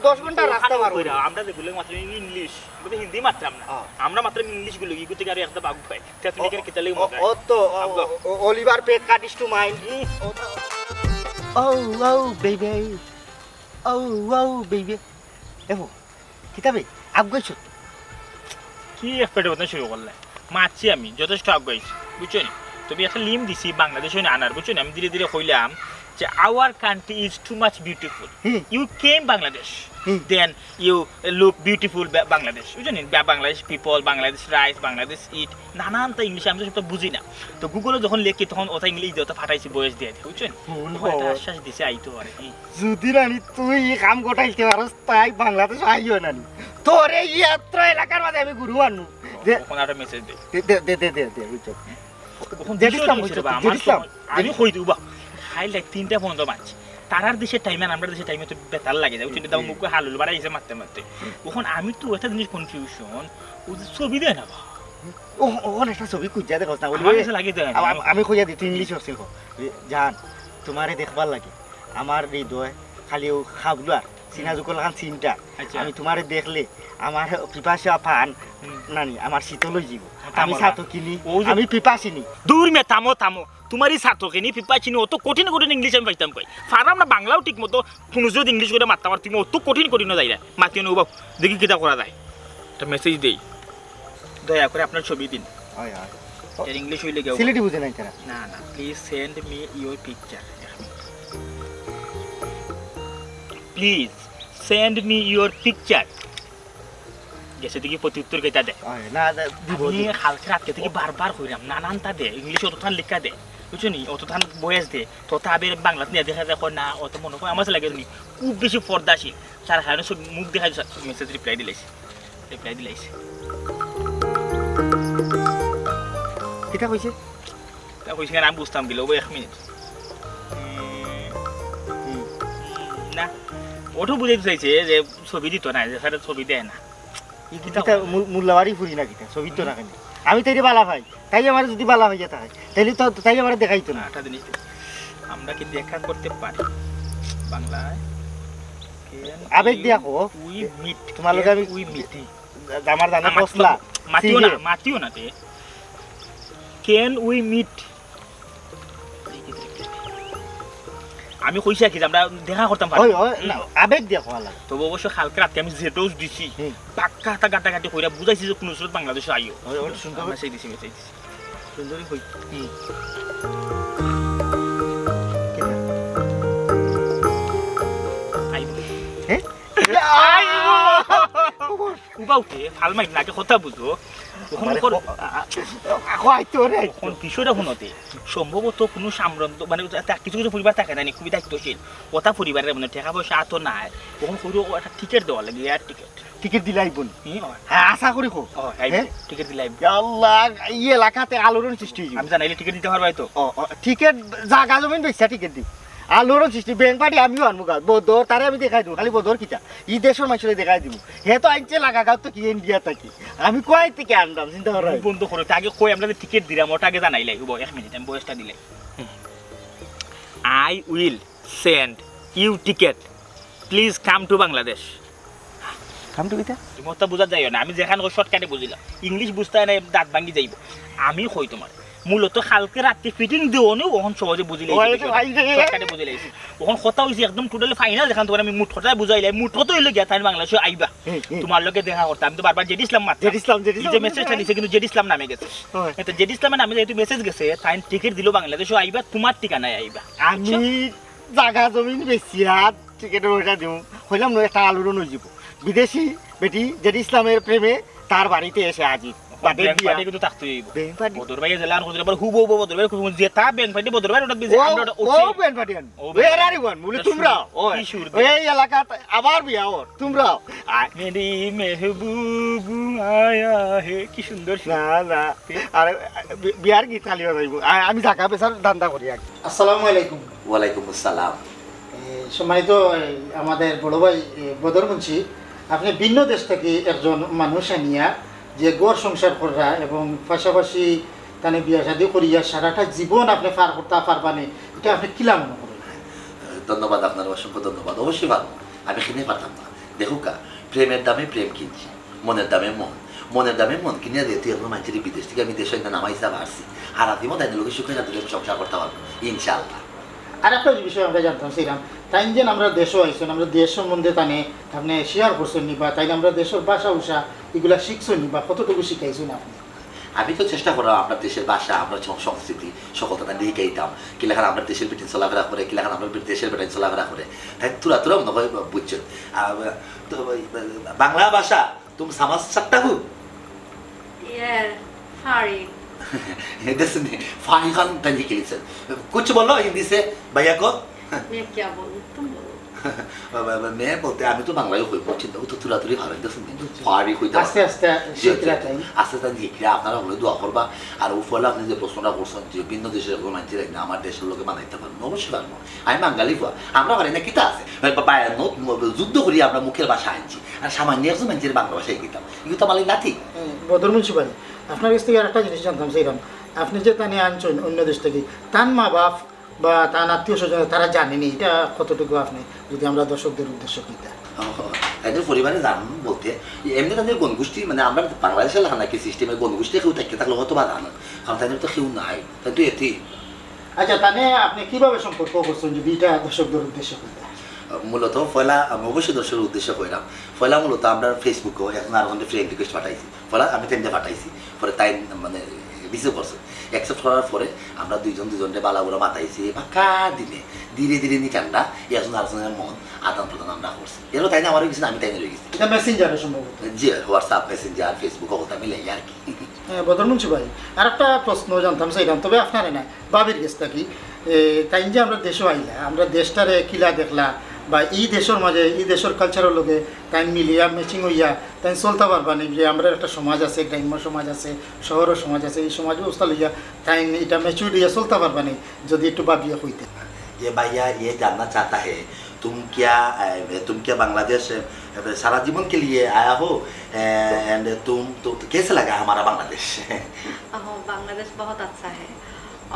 দশ ঘন্টা রাস্তা পার করি। আমরা যেগুলো মাত্র ইংলিশ, আমরা তো হিন্দি মাতলাম না। হ্যাঁ। আমরা মাত্র ইংলিশ গুলো, ইগুলো থেকে আরো একটা বাঘ পাই। তা তুমি এখানে কিতা লাগি ও, মজা? ও তো, ও, আগুয়া। ও, Oliver Pet Cut is to mine. Oh, oh, baby. Oh, oh, baby. এ বো, কিতা বে? আগুয়াইছো? কি এক পেটে কথা শুরু করলে? মাতছি আমি, যথেষ্ট আগুয়াইছি, বুঝছো নি? তুমি একটা লিম দিছি বাংলাদেশ হইনে আনার, বুঝছো নি? আমি ধীরে ধীরে কইলাম যে our country is too much beautiful. Hmm. You came Bangladesh, hmm. then you look beautiful Ba-, Bangladesh, বুঝছো নি? Ba-, Bangladesh people, Bangladesh rice, Bangladesh eat, নানান তা ইংলিশে আমি তো সব তো বুঝি না। তো গুগলে যখন লেখি তখন ওটা ইংলিশ দিয়ে ওটা ফাটাইছি বয়স দিয়ে, বুঝছো নি? হুম, হয়তো বাবা। আশ্বাস দিছে আইতো পারে। হুম। যদি রানি তুই এই কাম গোটাইতে পারস, তাই বাংলাদেশ আইও না নি। তোর এই এত এলাকার মাঝে আমি গুরু আনমু। দে, এখন একটা মেসেজ দে। দে, দে, দে, দে, দে, দে, বুঝছো? এখন জেড বিষয় ইসলাম হইছে বুঝছো রে বা, তো? আমার জেড ইসলাম। সময়, আমি কই দিব বা, খাইল রাখ তিনটা পর্যন্ত মারছি। তারার দেশের টাইমে আর আমরা দেশের টাইমে তো বেতাল লাগে যায়, ওই জন্য দাও মুখ হালুল বাড়াই এসে মারতে মারতে। এখন আমি তো একটা জিনিস কনফিউশন, ও যে ছবি দেয় না বা। ও, ও, অনেকটা ছবি খুঁজা দেখো না, আমার কাছে লাগে দেয় না। আমি, আমি খুঁজা দিই, তুই ইংলিশ হচ্ছিল। জান, তোমারে দেখবার লাগে আমার হৃদয় খালি ও খাবলু আর সিনা জুকল খান সিনটা। আচ্ছা। আমি তোমারে দেখলে আমার পিপাসা পান হুম। নানি, আমার শীতল হয়ে যাব। ওটা আমি বলা। সাতকিনি, ও যে আমি পিপাসিনি। দূর মে, থামো, থামো। তোমার এই সাতকিনি, পিপাসিনি, অত কঠিন কঠিন ইংলিশ আমি পাইতাম কই। ফারাম না বাংলাও ঠিক মতো, কোনো যদি ইংলিশ করে মারতাম আর তুমি অত কঠিন কঠিন যাই না। মাতিও না, ও বাবু, দেখি কিতা করা যায়। একটা মেসেজ দেই, দয়া করে আপনার ছবি দিন। হয়, হয়। এর ইংলিশ হইলে গেও। সিলেটি বুঝে নাই তারা। না, না, please send me your picture. Please send me your picture. গেছে দেখি প্রত্যুত্তর কেটা দেয়। হয়, না, না, দিব, আমি দিব। কালকে রাত থাকি বারবার কইরাম, নানান তা দে, ইংলিশে অতখান লেখা দে, বুঝছো নি? অতখান বয়স দে, তো তা আবার বাংলাত নিয়ে দেখা যায়, কয় না, অত মনে কয় আমার লাগে নি, খুব বেশি পর্দাশীল, তার কারণে সব মুখ দেখা যায়, মেসেজ রিপ্লাই দিলাইছে, রিপ্লাই দিলাইছে। কিতা কইছে? তা কইছে কেন আমি বুঝতাম গেলে, ও এক মিনিট। উম, উম, না, ওটা বুঝাইতে চাইছে যে ছবি দিত না, যে স্যার ছবি দেয় না। ই কিতা মু-, মোল্লাবাড়ি ফুরি না কিতা? ছবি তো না কেন? আমি তাইরে বালা পাই। তাই আমার যদি বালা হইয়া থাকে, তাইলে তো তাই আমার দেখাইতো না। একটা জিনিস, আমরা কি দেখা করতে পারি বাংলায়? Can আবেগ দিয়া কো। We meet. তোমার লগে আমি We meet. আমার জানা আমার ফসলা। মাতিও না, সিরিয়াস। মাতিও না তে। Can we meet? আমি কইছি আর কি যে আমরা দেখা করতাম পারি। ওই, ওই, না, আবেগ দিয়া কওয়া লাগে। তবে অবশ্য কালকে রাতে আমি যে ডোজ দিছি, হুম। পাক্কা হাতা গাটাগাটি কইরা বুঝাইছি যে কোনো সুরত বাংলাদেশে আইও। ওই, ওই, শুনতে হবে। মেসেজ দিছি, মেসেজ দিছি। সুন্দরী কই? হুম। কিতা? আইবো। হ্যাঁ? উবাউতে ফাল মাইর না, আগে কথা বুঝো। ওখানে আমারে কর-, ক-, আ-, আ-, আ-, কয় তো রে। এখন বিষয়টা শুনতে সম্ভবত কোনো সাম্রাজ্য, মানে, তা কিছু কিছু পরিবার থাকে না নি, খুবই দায়িত্বশীল। ওটা পরিবারের মানে টাকা পয়সা এত নাই। ওখানে কইরো একটা টিকিট দেওয়া লাগে, এয়ার টিকিট। টিকিট দিলাইবো নি? হুম, হয়। হ্যাঁ, আশা করি কো। ও, এই হ্যাঁ? টিকিট দিলাই। ইয়া আল্লাহ, এই এলাকাতে আলোড়ন সৃষ্টি হইব। আমি জানাইলে টিকিট দিতে পারবাই তো? ও, ও, টিকিট জাগা জমিন বেচা টিকিট দিই। আলোড়ন সৃষ্টি, ব্যাংক পার্টি আমিও আনবো গা। বদর, তারে আমি দেখাই দিমু। খালি বদর কিতা? ই দেশর মানুষরে দেখাই দিমু। হে তো আনছে লাগা গাঁও তো কি ইন্ডিয়া থাকি। আমি কই থেকে আনলাম, চিন্তা করো। বন্ধ করো, তা আগে কই আমরা যে টিকিট দিলাম, ওটা আগে জানাইলাই। ও, এক মিনিট, আমি বয়সটা দিলাই। I will send you ticket. Please come to Bangladesh. কাম তো কিতা? তুমি ওটা বুঝা যাইও না, আমি যেখানে শর্টকাটে বুঝিলাম। ইংলিশ বুঝতে হয় না, দাঁত ভাঙি যাইব। আমি কই তোমার, মূলত কালকে রাত্রে ফিটিং দেওয়া নেই, অখন সহজে বুঝিলাইছি। ওই তো ভাই রে। Shortcut-এ বুঝিলাইছি। অখন কথা অইছে একদম totally final, যেখান তোমার আমি মোট কথা বুঝাইলাই, মোট কথা অইলো গিয়া তাইন বাংলাদেশো আইবা। হুম, হুম। তোমার লগে দেখা করতে। আমি তো বারবার জেড ইসলাম মারতাম। জেড ইসলাম, জেড এই ইসলাম, যে message-টা দিছে, কিন্তু জেড ইসলাম নামে গেছে। হয়। এ তো জেড ইসলামের নামে যেহেতু message গেছে, তাইন টিকিট দিল বাংলাদেশো আইবা, তোমার ঠিকানায় আইবা। আমি জাগা জমিন বেচিয়া টিকিটর পয়সা দিমু। কইলাম না, একটা আলোড়ন অইযিবো। বিদেশি বেটি জেড ইসলামের প্রেমে তার বাড়িতে এসে হাজির। বাদে ব্যাংক বিয়া। পার্টি কিন্তু থাকতেই অইবো। Bank party. বদর ভাই জেলা আর হুজুর আবার হুবহু বদর ভাই, খুব যে তা ব্যাংক পার্টি বদর ভাই, ওটা বিজি, ও, আমরা ওটা ও উঠছি। ব্যাংক পার্টি আন। ও ব্যাংক পার্টি। Everyone, বলে কি তোমরা, সুর, ওই, কি সুর ওই দে। এলাকাত আবার বিয়া ওর, তোমরাও। আয়। মেরি মেহবুব আয়া হে, কি সুন্দর সুর। না, না। আরে, বি-, বিয়ার গীত খালি বাজাইবো। আ-, আমি জাগা বেচার ধান্দা করি আর কি। আসসালামু আলাইকুম। ওয়ালাইকুম আসসালাম। এ, সম্মানিত, এ, আমাদের বড় ভাই, এ, বদর মুন্সি, আপনি ভিন্ন দেশ থেকে একজন মানুষ আনিয়া যে ঘর সংসার কররা এবং পাশাপাশি তানে বিয়া শাদী করিয়া সারাটা জীবন আপনি পার করতা পারবানে, এটা আপনি কিলা মনে করেন? ধন্যবাদ, আপনার অসংখ্য ধন্যবাদ। অবশ্যই পারবো, আমি কেনে পারতাম না। দেখুক্কা, প্রেমের দামে প্রেম কিনছি, মনের দামে মন, মনের দামে মন কিনিয়া যেহেতু এখন মানষের বিদেশ থেকে আমি দেশো এনে নামাইছা পারছি, আর আদিমও তাই লোকে সুখে শান্তিতে আমি সংসার করতে পারবো ইনশাআল্লাহ। আর একটা বিষয় আমরা জানতাম চাইরাম, তাইন যে আমরা দেশো আইছেন, আমরা দেশ সম্বন্ধে তানে আপনি শেয়ার করছেন নি বা তাইন আমরা দেশের ভাষা উষা এগুলা শিখছেন নি বা কতটুকু শিখাইছেন আপনি? আমি তো চেষ্টা করলাম আপনার দেশের ভাষা, আপনার সং-, সংস্কৃতি সকলতা তাইন শিখাইতাম, কিলাখান আপনার দেশের বেটিন চলাফেরা করে, কিলাখান আপনার দেশের বেটাইন চলাফেরা করে, তাই তুরা তুরা মনে হয় বুঝছেন। আর, তো ওই, বাংলা ভাষা, তুম সমাজ সকতা হো? ইয়ে, ফারি। দেখছেন নি, ফারি খান তাইন শিখিলিছেন। কুছ বলো হিন্দি সে, ভাইয়া কো। मैं क्या बोलूं, तुम बोलो। मैं বলতে আমি তো বাংলায় কই, বুঝছেন তো, ও তো তুরাতুরি ভালো, দেখছেন নি? বুঝছি। ফারি কইতে আস্তে আস্তে জি, জি, শিখরা জি। তাই। আস্তে আস্তে শিখরা, আপনারা হলে দোয়া করবা। আর ও ফলে আপনি যে প্রশ্নটা করছেন যে ভিন্ন দেশের লোক মানছি না, আমার দেশের লোকে বানাইতে পারবেন, অবশ্যই পারবো। আমি বাঙালি ফুয়া, আমরা পারি না, কিতা আছে? ভাই, বা-, বা-, ন-, ন-, যুদ্ধ করি আমরা মুখের ভাষা আনছি, আর সামান্য একজন মানষের বাংলা ভাষায় কিতাব, কিন্তু আমার নাতি। হুম, বদর মুন্সি ভাই, আপনার কাছ থেকে আরেকটা জিনিস জানতাম চাইরাম, আপনি যে তানে আনছেন অন্য দেশ থেকে, তার মা বাপ বা তার আত্মীয় স্বজন তারা জানেনি, এটা কতটুকু আপনি যদি আমরা দর্শকদের উদ্দেশ্যে কইতা? ও, এদের পরিবারে জানেন বলতে, এমনি তাদের গণগোষ্ঠী, মানে, আমরা বাংলাদেশের লেখা নাকি সিস্টেমে গণগোষ্ঠী কেউ থাকতে থাকলে হয়তো বা জানেন, কারণ তাদের তো কেউ নাই, তাই তো এটি। আচ্ছা, তানে আপনি কিভাবে সম্পর্ক করছেন যদি এটা দর্শকদের উদ্দেশ্যে কইতা? মূলত পয়লা আমি অবশ্যই দর্শকদের উদ্দেশ্যে কইলাম, পয়লা মূলত আমরা Facebook-ও এখন আর ওখানে ফ্রেন্ড রিকোয়েস্ট পাঠাইছি, পয়লা আমি তাইনরে পাঠাইছি, পরে তাই মানে রিসিভ করছে, অ্যাকসেপ্ট করার পরে আমরা দুইজন দুইজনরে বালা বুরা মাতাইছি, বাক্কা দিনে ধীরে ধীরে নিকান্ডা একজন আরেকজনের মন আদান প্রদান আমরা করছি। এরও তাই না আমার গেছে, আমি তাই রয়ে গেছি। এটা মেসেঞ্জারে সম্ভবত। জি, WhatsApp, মেসেঞ্জার, Facebook, ওটা মিলাই আর কি। হ্যাঁ, বদর মুন্সি ভাই, আর একটা প্রশ্ন জানতাম চাইলাম, তবে আপনারে না, ভাবির গেছ থাকি, এ, তাইন যে আমরা দেশো আইলা, আমরা দেশটারে কিলা দেখলা, বা এই দেশের মাঝে, এই দেশের কালচারের লগে তাইন মিলিয়া, ম্যাচিং হইয়া, তাইন চলতা পারবা নি, যে আমরা একটা সমাজ আছে, গ্রাম্য সমাজ আছে, শহরের সমাজ আছে, এই সমাজ ব্যবস্থা লইয়া তাইন এটা ম্যাচিউর হইয়া চলতা পারবা নি, যদি একটু ভাবিয়া কইতে। ये भैया, ये जानना चाहता है, तुम क्या, अ, तुम क्या बांग्लादेश, अ, सारा जीवन के लिए आया हो? अ, एंड तुम, तो, तो कैसे लगा हमारा बांग्लादेश? ओह, बांग्लादेश बहुत अच्छा है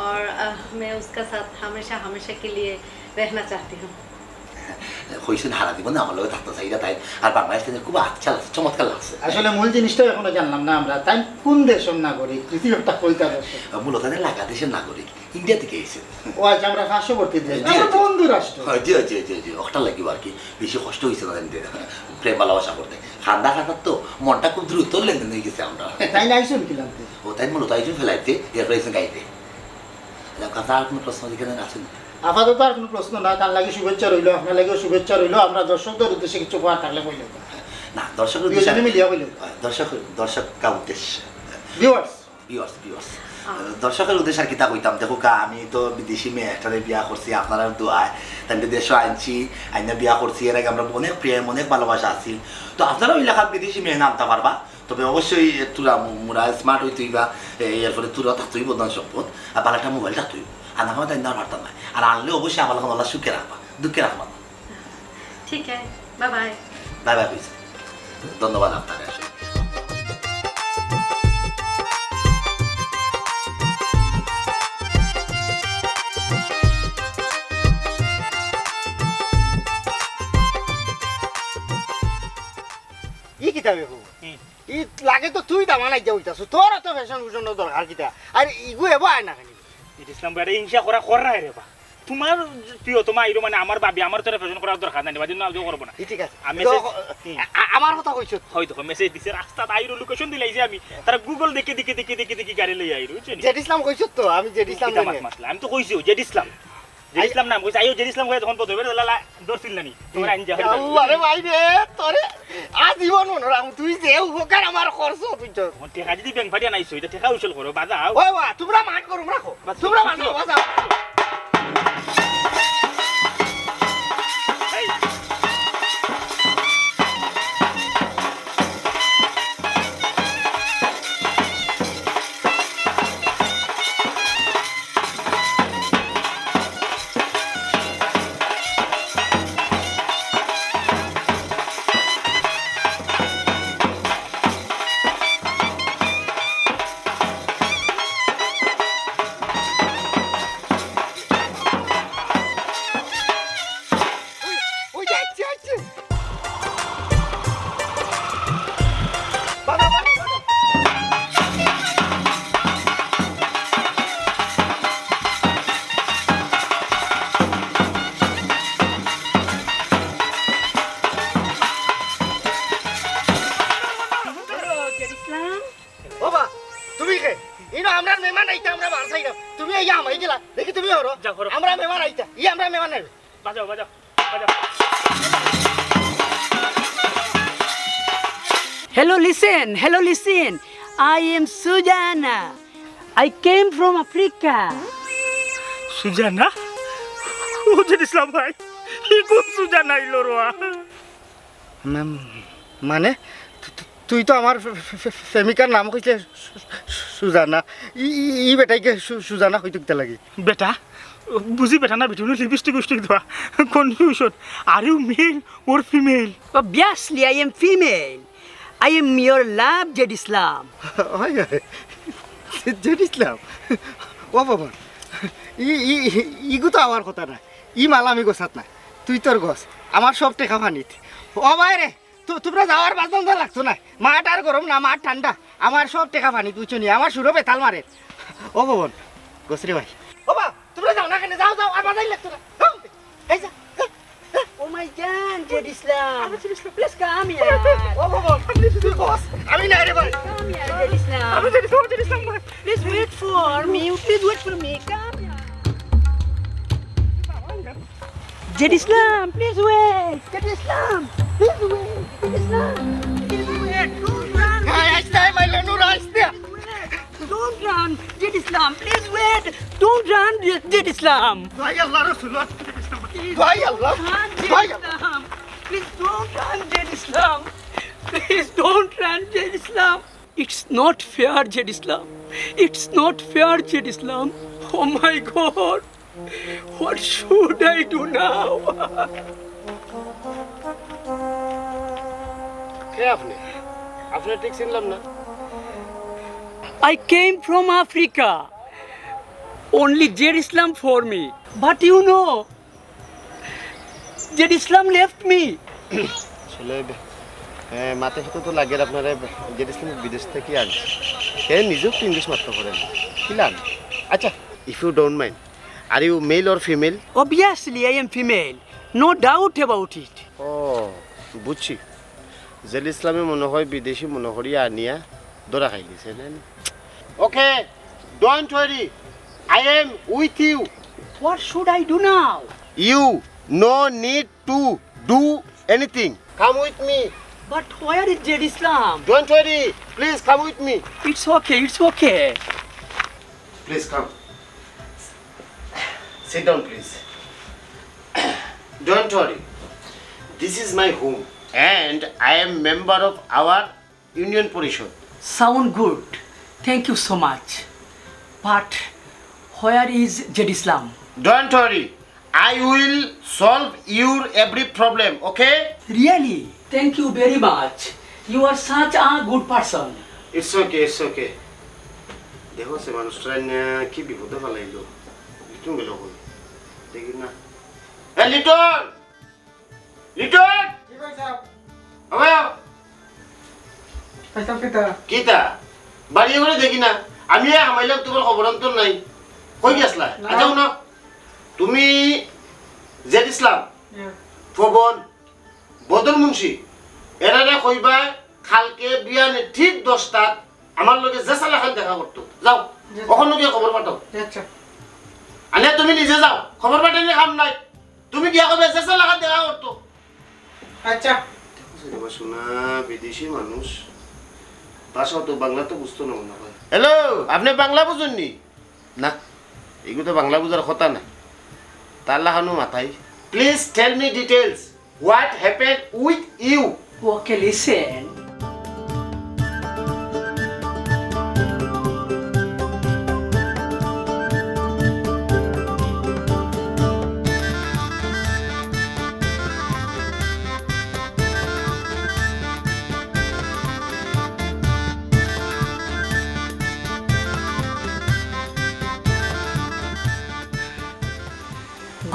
और, अ, मैं उसका साथ हमेशा, हमेशा के लिए रहना चाहती हूँ। কইছেন হারা জীবনে আমার লগে থাকতে চাইরা তাই, আর বাংলাদেশ থেকে খুব আচ্ছা লাগছে, চমৎকার লাগছে। আসলে মূল জিনিসটা এখনো জানলাম না আমরা, তাই কোন দেশের নাগরিক, পৃথিবীর একটা কইতা দেশ। মূলত আমি লাগা দেশের নাগরিক। ইন্ডিয়া থেকে আইছে। ও আচ্ছা, আমরা পার্শ্ববর্তী দেশ। জি, আমার জি। বন্ধু রাষ্ট্র। হ্যাঁ, জি, জি, জি, জি। ওটা লাগিব আর কি। বেশি কষ্ট হইছে না জানতে। প্রেম ভালোবাসা করতে। খান্দা খাতার তো মনটা খুব দ্রুত লেনদেন হয়ে গেছে আমরা। তাই না আইসুন কি লাগতে? ও তাই মূলত আইসুন ফেলাইতে, এরপরে আইসুন গাইতে। আচ্ছা, কথা আর কোনো প্রশ্ন এখানে আছে না? আপাতত আর কোনো প্রশ্ন না, তার লাগি শুভেচ্ছা রইল, আপনার লাগিও শুভেচ্ছা রইল। আমরা দর্শকদের উদ্দেশ্যে কিছু কওয়ার থাকলে কইলে। না, দর্শকদের উদ্দেশ্যে দুইজনে মিলিয়া কইলে। দর্শক, দর্শক কা উদ্দেশ্যে। ভিউয়ার্স। Viewers, viewers. আহ। দর্শকের উদ্দেশ্যে আর কিতা কইতাম, দেখো কা, আমি তো বিদেশি মেয়ে একটারে বিয়া করছি আপনারার দোয়ায়, তাইলে দেশো আনছি, আইনা বিয়া করছি, এর আগে আমরা অনেক প্রেম, অনেক ভালোবাসা আছিল। তো আপনারা ওই লেখা বিদেশি মেয়ে আনতে পারবা, তবে অবশ্যই তোরা মু-, মুরা স্মার্ট হইতে হইবা, এ, এরপরে তোরা থাকতে হইব ধন সম্পদ, আর ভালো একটা মোবাইল থাকতে হইব। আর না হয় তাই না পারতাম না। আর আনলে অবশ্যই আমার এখন আল্লাহ সুখে রাখবা, দুঃখে রাখবা না। ঠিক আছে, বাই বাই। বাই বাই কইছি। ধন্যবাদ আপনারে। ই কিতাবে কো? হুম। ই লাগে তো তুই দামান আইয়া অইতাছস, তোর অত ফ্যাশন ফুশনর দরকার কিতা? আর ইগু এবো আয় না কেনে? জেড ইসলাম ভাই, ইটা হিংসা করা কর না রে বা। তুমার প্রিয়তমা আইরো মানে আমার ভাবি, আমার তো ফ্যাশন করার দরকার নাই, বাদে না, আমিও করবো না। ই ঠিক আছে। আমি তো মেসেজ, হুম। আ-, আ-, আমার কথা কইছো তো। হয়তো মেসেজ দিছে, রাস্তাত আইরো, লোকেশন দিলাইছে আমি। তারা গুগল দেখি, দেখি, দেখি, দেখি, দেখি গাড়ি লইয়া আইরো, বুঝছো নি? জেড ইসলাম কইছো তো, আমি জেড ইসলাম কিতা জানি। মাত মাতলা? আমি তো কইছি, ও জেড ইসলাম। জেড আই- ইসলাম নাম কইছি, আইও জেড ইসলাম কইয়া তখন পদবে লালা ডর ছিল না নি? তোমার আইন যা। আল্লাহ রে ভাই রে, তোরে আজীবন মনে রাখমু, তুই যে উপকার আমার করছো, বুঝছো? ও টেকা যদি ব্যাংক ফাটিয়া নাইছো, ইটা টেকা উসুল করো, বাজাও। ওই বা, তুমরা মাত করো, রাখো। বাস, তুমরা মাত করো, বাজাও। ওই, ওই যে আইছে, আইছে। বাবা, বাবা, বাবা। ও বা, তুমি কে? ইনো আমরার মেহমান আইতা, আমরা বার চাইরাম। তুমি এই আমায় গেলা, দেখি তুমি হরো। যাও, হরো। আমরা মেহমান আইতা, ই আমরা মেহমান নাই। বাজাও, বাজাও, বাজাও। Hello, listen. Hello, listen. I am Sujana. I came from Africa. Susanna? ও জেড ইসলাম ভাই, ই কোন সুজানা আইলো রে বা? ম্যাম, মানে? তু-, তু-, তুই তো আমার ফে-, ফে-, ফে-, প্রেমিকার নাম কইছলে সু-, সু-, সুজানা। ই, ই, ই বেটাইকে সু-, সুজানা কইতো কিতা লাগি? বেটা? বুঝি বেটা না বেটি, লিপস্টিক উস্টিক দেওয়া। Confusion. Are you male or female? Obviously, I am female. I am your love, Zed Islam. হয়, হয়। জেড ইসলাম? ও বাবা, ই, ই, ই, ইগু তো আমার কথা না। ই মাল আমি গছাত না। তুই তোর গছ। আমার সব টেকা পানিত। ও ভাই রে, তু-, তুমরা যাওয়ার বাজান যা লাগতো না। মাঠ আর গরম না, মাঠ ঠান্ডা। আমার সব টেকা পানিত, বুঝছো নি? আমার সুরো বেতাল মারে। ও ভবন, গছরে ভাই। ও বা, তুমরা যাও না কেনে? যাও, যাও, আর বাজাই লাগতো না। যাও। এই যা। ও মাই জান, জেড ইসলাম। আমি জেড ইসলাম। Please come here. ও বাবা, আপনি শুধু বস। আমি না রে ভাই। Come here, জেড ইসলাম। আমি জেড ইসলাম, জেড ইসলাম ভাই। Please wait for me. Please wait for me. Come here. Z Islam, please wait. Z Islam, please wait. Z Islam, please wait. Don't run. এই, আস্তে আয়, মাইলে নূর, আস্তে। Don't run, Zed Islam, please wait. Don't run, Zed Islam. ভাই আল্লাহ রসুল, ভাই আল্লাহ, ভাই Allah. Please don't run, Zed Islam. Please don't run, Zed Islam. It's not fair, Zed Islam. It's not fair, Zed Islam. Oh my God, what should I do now? কে আপনি? আপনারে ঠিক চিনলাম না। I came from Africa. Only Z Islam for me. But you know, Z Islam left me. আসলে, এ, মাতে হেতু তো লাগে আপনারে, জেড ইসলাম বিদেশ থাকি আনছে। হে নিজেও তো ইংলিশ মাততে পারে না। কিলান? আচ্ছা, if you don't mind, are you male or female? Obviously, I am female. No doubt about it. ও, বুঝছি। জেড ইসলামে মনে হয় বিদেশি মনে করিয়া আনিয়া ধরা খাইলিছে, না নি? Okay, don't worry. I am with you. What should I do now? You no need to do anything. Come with me. But where is Z Islam? Don't worry. Please come with me. It's okay, it's okay. Please come. Sit down, please. Don't worry. This is my home, and I am member of our union পরিষদ। Sound good. Thank you so much. But where is Z Islam? Don't worry, I will solve your every problem, okay? Really? Thank you very much. You are such a good person. It's okay, it's okay. দেখো সে মানুষটা না কি বিপদে ফালাইলো। লিটন গেল কই? দেখি না। এ লিটন! লিটন! কি কইছ? বাবা! আচ্ছা, কিতা? কিতা? বাড়ি ঘরে দেখি না। আমি এই হামাইলাম, তুমার খবর অন্তর নাই। কই গেছলা? না। আচ্ছা, হুনো, তুমি জেড ইসলাম, ইয়া। পবন, বদর মুন্সি, এরারে কইবায় কালকে বিয়ানে ঠিক দশটাত আমার লগে যেছা লাখান দেখা করতো। যাও, জি। অখন গিয়া খবর পাঠাও। জি, আচ্ছা। আরে তুমি নিজে যাও, খবর পাঠাইলে কাম নাই। তুমি গিয়া কইবায় যেছা লাখান দেখা করতো। আচ্ছা। দেখো, রে বা সোনা, বিদেশি মানুষ, ভাষাও তো, বাংলা তো বুঝতো না মনে হয়। হ্যালো, আপনে বাংলা বুঝইন নি? না, এগু তো বাংলা বুঝার কথা না। তার লাখানউ মাতাই। Please tell me details. What happened with you? Okay, listen.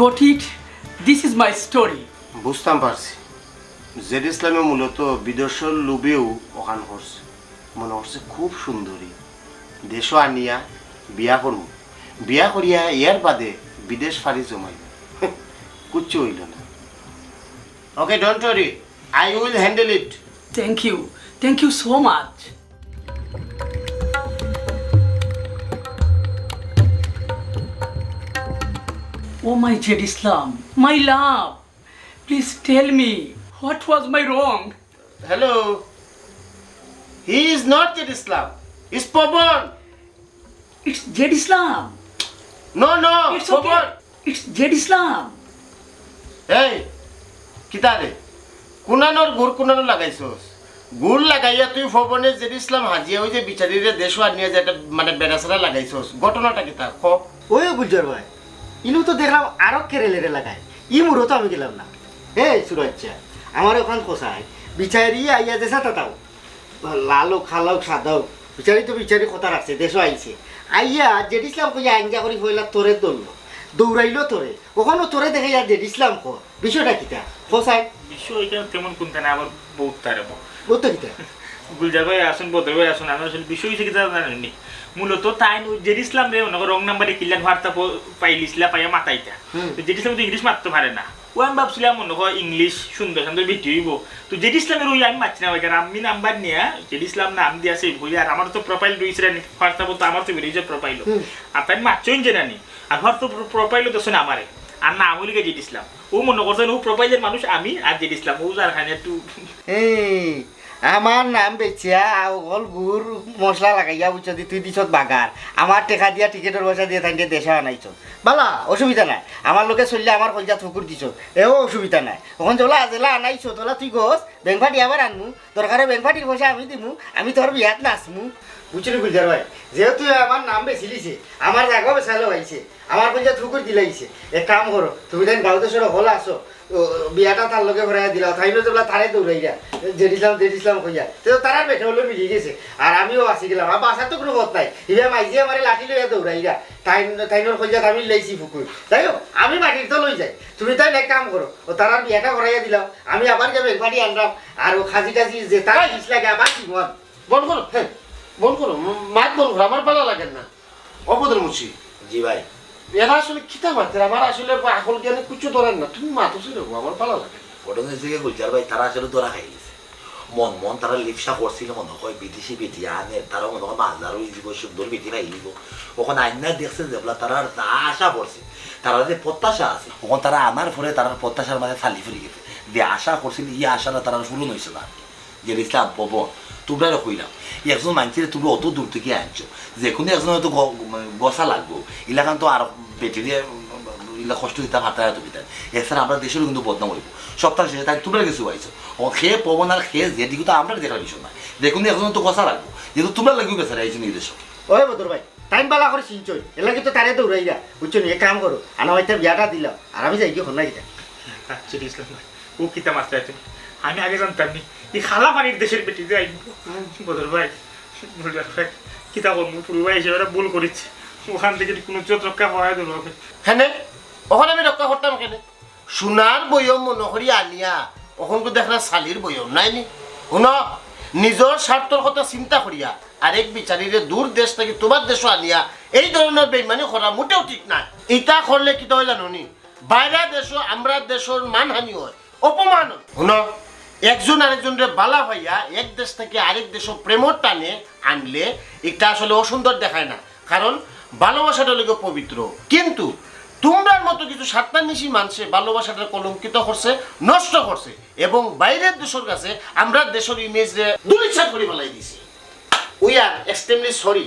Got it? This is my story. বুঝতাম পারছি, জেড ইসলামে মূলত বিদেশর লোভেউ অখান করছে। মনে করছে খুব সুন্দরী, দেশো আনিয়া বিয়া করমু, বিয়া করিয়া এর বাদে বিদেশ ফাড়ি জমাইমু। কুচ্ছু অইলো না। Okay, don't worry, I will handle it. Thank you, thank you so much. Oh my Z Islam, my love, please tell me, what was my wrong? Hello. He is not Zed Islam. It's Pawan. It's Zed Islam. No, no, it's okay. Pawan. It's Zed Islam. এই, কিতা রে? কুনানোর গুড় কুনানো লাগাইছস? গুড় লাগাইয়া তুই পবনে জেড ইসলাম হাজিয়া ওই যে বিচারিরে দেশো আনিয়া যে একটা মানে বেড়াছেড়া লাগাইছস, ঘটনাটা কিতা? ক। ওই গুলজার ভাই, ইনু তো দেখলাম আরো কেরেলেরে লাগায়। ই মুরো তো আমি গেলাম না। এই সুরাজ্জা, আমার অখান কসাই, বিচারি আইয়া যে সাথে তাও, লাল অউক, কালা অউক, সাদা অউক, বিচারি তো বিচারি কথা রাখছে, দেশো আইছে। আইয়া জেড ইসলাম কইয়া আইঞ্জা করি পয়লা তোরে ধরলো, দৌড়াইলো তোরে, অখনও তোরে দেখে ইয়া জেড ইসলাম ক, বিষয়টা কিতা? কসাই। বিষয় এখানে তেমন কুন্তা না, আবার বউত তারে বউ। বউত কিতা? গুলজার ভাই আছইন, বদর ভাই আছইন, আমি আসলে বিষয় অইছে কিতা জানইন নি? মূলত তাইন ওই জেড ইসলামরে মনে করো রং নাম্বারে কিলান WhatsApp-ও পাইলিছলা, পাইয়া মাতাইতা। হুম। তো জেড ইসলাম তো ইংলিশ মাততো পারে না। ও আমি ভাবছিলাম মনে হয় ইংলিশ সুন্দর সুন্দর ভিডিও অইবো। তো জেড ইসলামরে ওই আমি মাতছি না ভাই, কারণ আমি নাম্বার নিয়া জেড ইসলাম নাম দিয়া save করি, আর আমার তো profile রইছে রে, WhatsApp-ও তো আমার তো বেরিয়ে যায় profile-ও। হুম। আর তাইন মাতছইন যে নানি, আর WhatsApp-ও profile-ও দেখছইন আমারে। আর নাম অইলো গিয়া জেড ইসলাম। ও মনে করছইন ও profile-এর মানুষ আমি আর জেড ইসলাম, ও যার খানে একটু এই, আমার নাম বেচিয়া অকল গুড় মশলা লাগাইয়া, বুঝছো দি, তুই দিছত বাগার। আমার টেকা দিয়া টিকেটর পয়সা দিয়া তাইনরে দেশো আনাইছত। বালা, অসুবিধা নাই। আমার লগে চললে আমার কইজাত ফুকুর দিছত। এও অসুবিধা নাই। অখন যেলা, যেলা আনাইছত, অলা তুই গছ, বেংফাটি আবার আনমু। দরকারে বেংফাটির পয়সা আমি দিমু, আমি তোর বিয়াত নাচমু। বুঝছো নি গুলজার ভাই? যেহেতু আমার নাম বেচিলিছে, আমার জাগাও বেচালো আইছে। আমার কইজাত ফুকুর দিলাইছে। এক কাম করো, তুমি তাইন গাঁও দেশর হকল আছো, ও, বিয়াটা তার লগে করাইয়া দিলাও, তাইন যেবলা তারে দৌড়াইরা, জেড ইসলাম, জেড ইসলাম কইয়া, তে তো তারার বেটা অইলো মিলি গেছে, আর আমিও বাঁচি গেলাম। আর বাঁচার তো কুনু পথ নাই, ইবা মাইজি আমারে লাঠি লইয়া দৌড়াইরা, তাইন, তাইনর কইজাত আমি লাইছি ফুকুর। যাই হোক, আমি মাটির তল অই যাই, তুমি তাইন এক কাম করো, ও তারার বিয়াটা করাইয়া দিলাও, আমি আবার গিয়া বেংফাটি আনরাম, আর ও খাজি টাজি যে তার এই! ইস লাগে আবার কি মন। বন্ধ করো, হ্যাঁ, বন্ধ করো, ম-, মাত বন্ধ করো, আমার বালা লাগের না। ও বদর মুন্সি। জি ভাই। এরা আসলে কিতা মাতের? আমার আসলে আকল জ্ঞানে কুচ্ছু ধরের না। তুমি মাতো ছিল গো, আমার বালা লাগে না। ঘটনা অইছে কি গুলজার ভাই, তারা আসলে ধরা খাই গেছে। মন মন তারা লিপসা করছিল মনে হয়, বিদেশি বেটি আনে, তারা মনে হয় মালদার ওই জীবন সুন্দর বেটি পাই দিব। অখন আইনা দেখছে যেবলা তারা যা আশা করছে, তারা যে প্রত্যাশা আছে, অখন তারা আনার পরে তারার প্রত্যাশার মাঝে ছালি ফুরি গেছে। যে আশা করছিল, ই আশাটা তারার পূরণ অইছে না। জেড ইসলাম, পবন, তুমরারে কইলাম, একজন মানষরে তুমরা অত দূর থাকি আনছো, যেকুনু একজন হয়তো গ-, মানে গসা লাগবো, ইলাখান তো আর বেটিরে, উম, ইলা কষ্ট দিতা পারতা না তুমি তাইন। এছাড়া আমরার দেশরও কিন্তু বদনাম অইবো। সপ্তাহ শেষে তাইন তুমরার গেছে আইছো। ও খে পবন আর খে জেড ইগু তো আমরার দেখার বিষয় না। যেকুনু একজন তো গসা লাগবো, যেহেতু তুমরার লাগিও বেচারা আইছইন ই দেশো। ওই বদর ভাই, তাইন বালা করি চিনছইন, এরলাগি তো তারে দৌড়াইরা, বুঝছো নি? এক কাম করো, আনা হয়তো বিয়াটা দিলাও, আর আমি যাইগি, অখন না কিতা? আচ্ছা, ইসলাম ভাই, ও কিতা মাতরায় তুমি? আমি আগে জানতাম নি, ই কালা পানির দেশর বেটি যে আইবো। হুম। বদর ভাই, বদর ভাই, কিতা করমু? পুরু ভাই হিসাবে একটা ভুল করিছি, অখান থাকি কুনু ইজ্জত রক্ষা করাই দিল হবে। কেনে? অখন আমি রক্ষা করতাম কেনে? সোনার বয়ম মনো করি আনিয়া, অখন তো দেখরা ছালির বয়ম, নায় নি? হুনো, নিজর স্বার্থর কথা চিন্তা করিয়া আরেক বিচারিরে দূর দেশ থাকি তুমার দেশো আনিয়া এই ধরনর বেইমানি করা মোটেও ঠিক নায়। ইতা করলে কিতা অয় জানো নি? বাইরা দেশো আমরার দেশর মানহানি অয়, অপমান অয়। হুনো, একজন আরেকজনরে বালা পাইয়া এক দেশ থাকি আরেক দেশো প্রেমর টানে আনলে ইটা আসলে অসুন্দর দেখায় না, কারণ ভালোবাসাটা অইলো গিয়া পবিত্র। কিন্তু তুমরার মতো কিছু স্বার্থান্বেষী মানষে ভালোবাসাটা কলঙ্কিত করছে, নষ্ট করছে, এবং বাইরের দেশর কাছে আমরার দেশর ইমেজরে ধুলিস্যাৎ করি ফালাই দিছে। We are extremely sorry.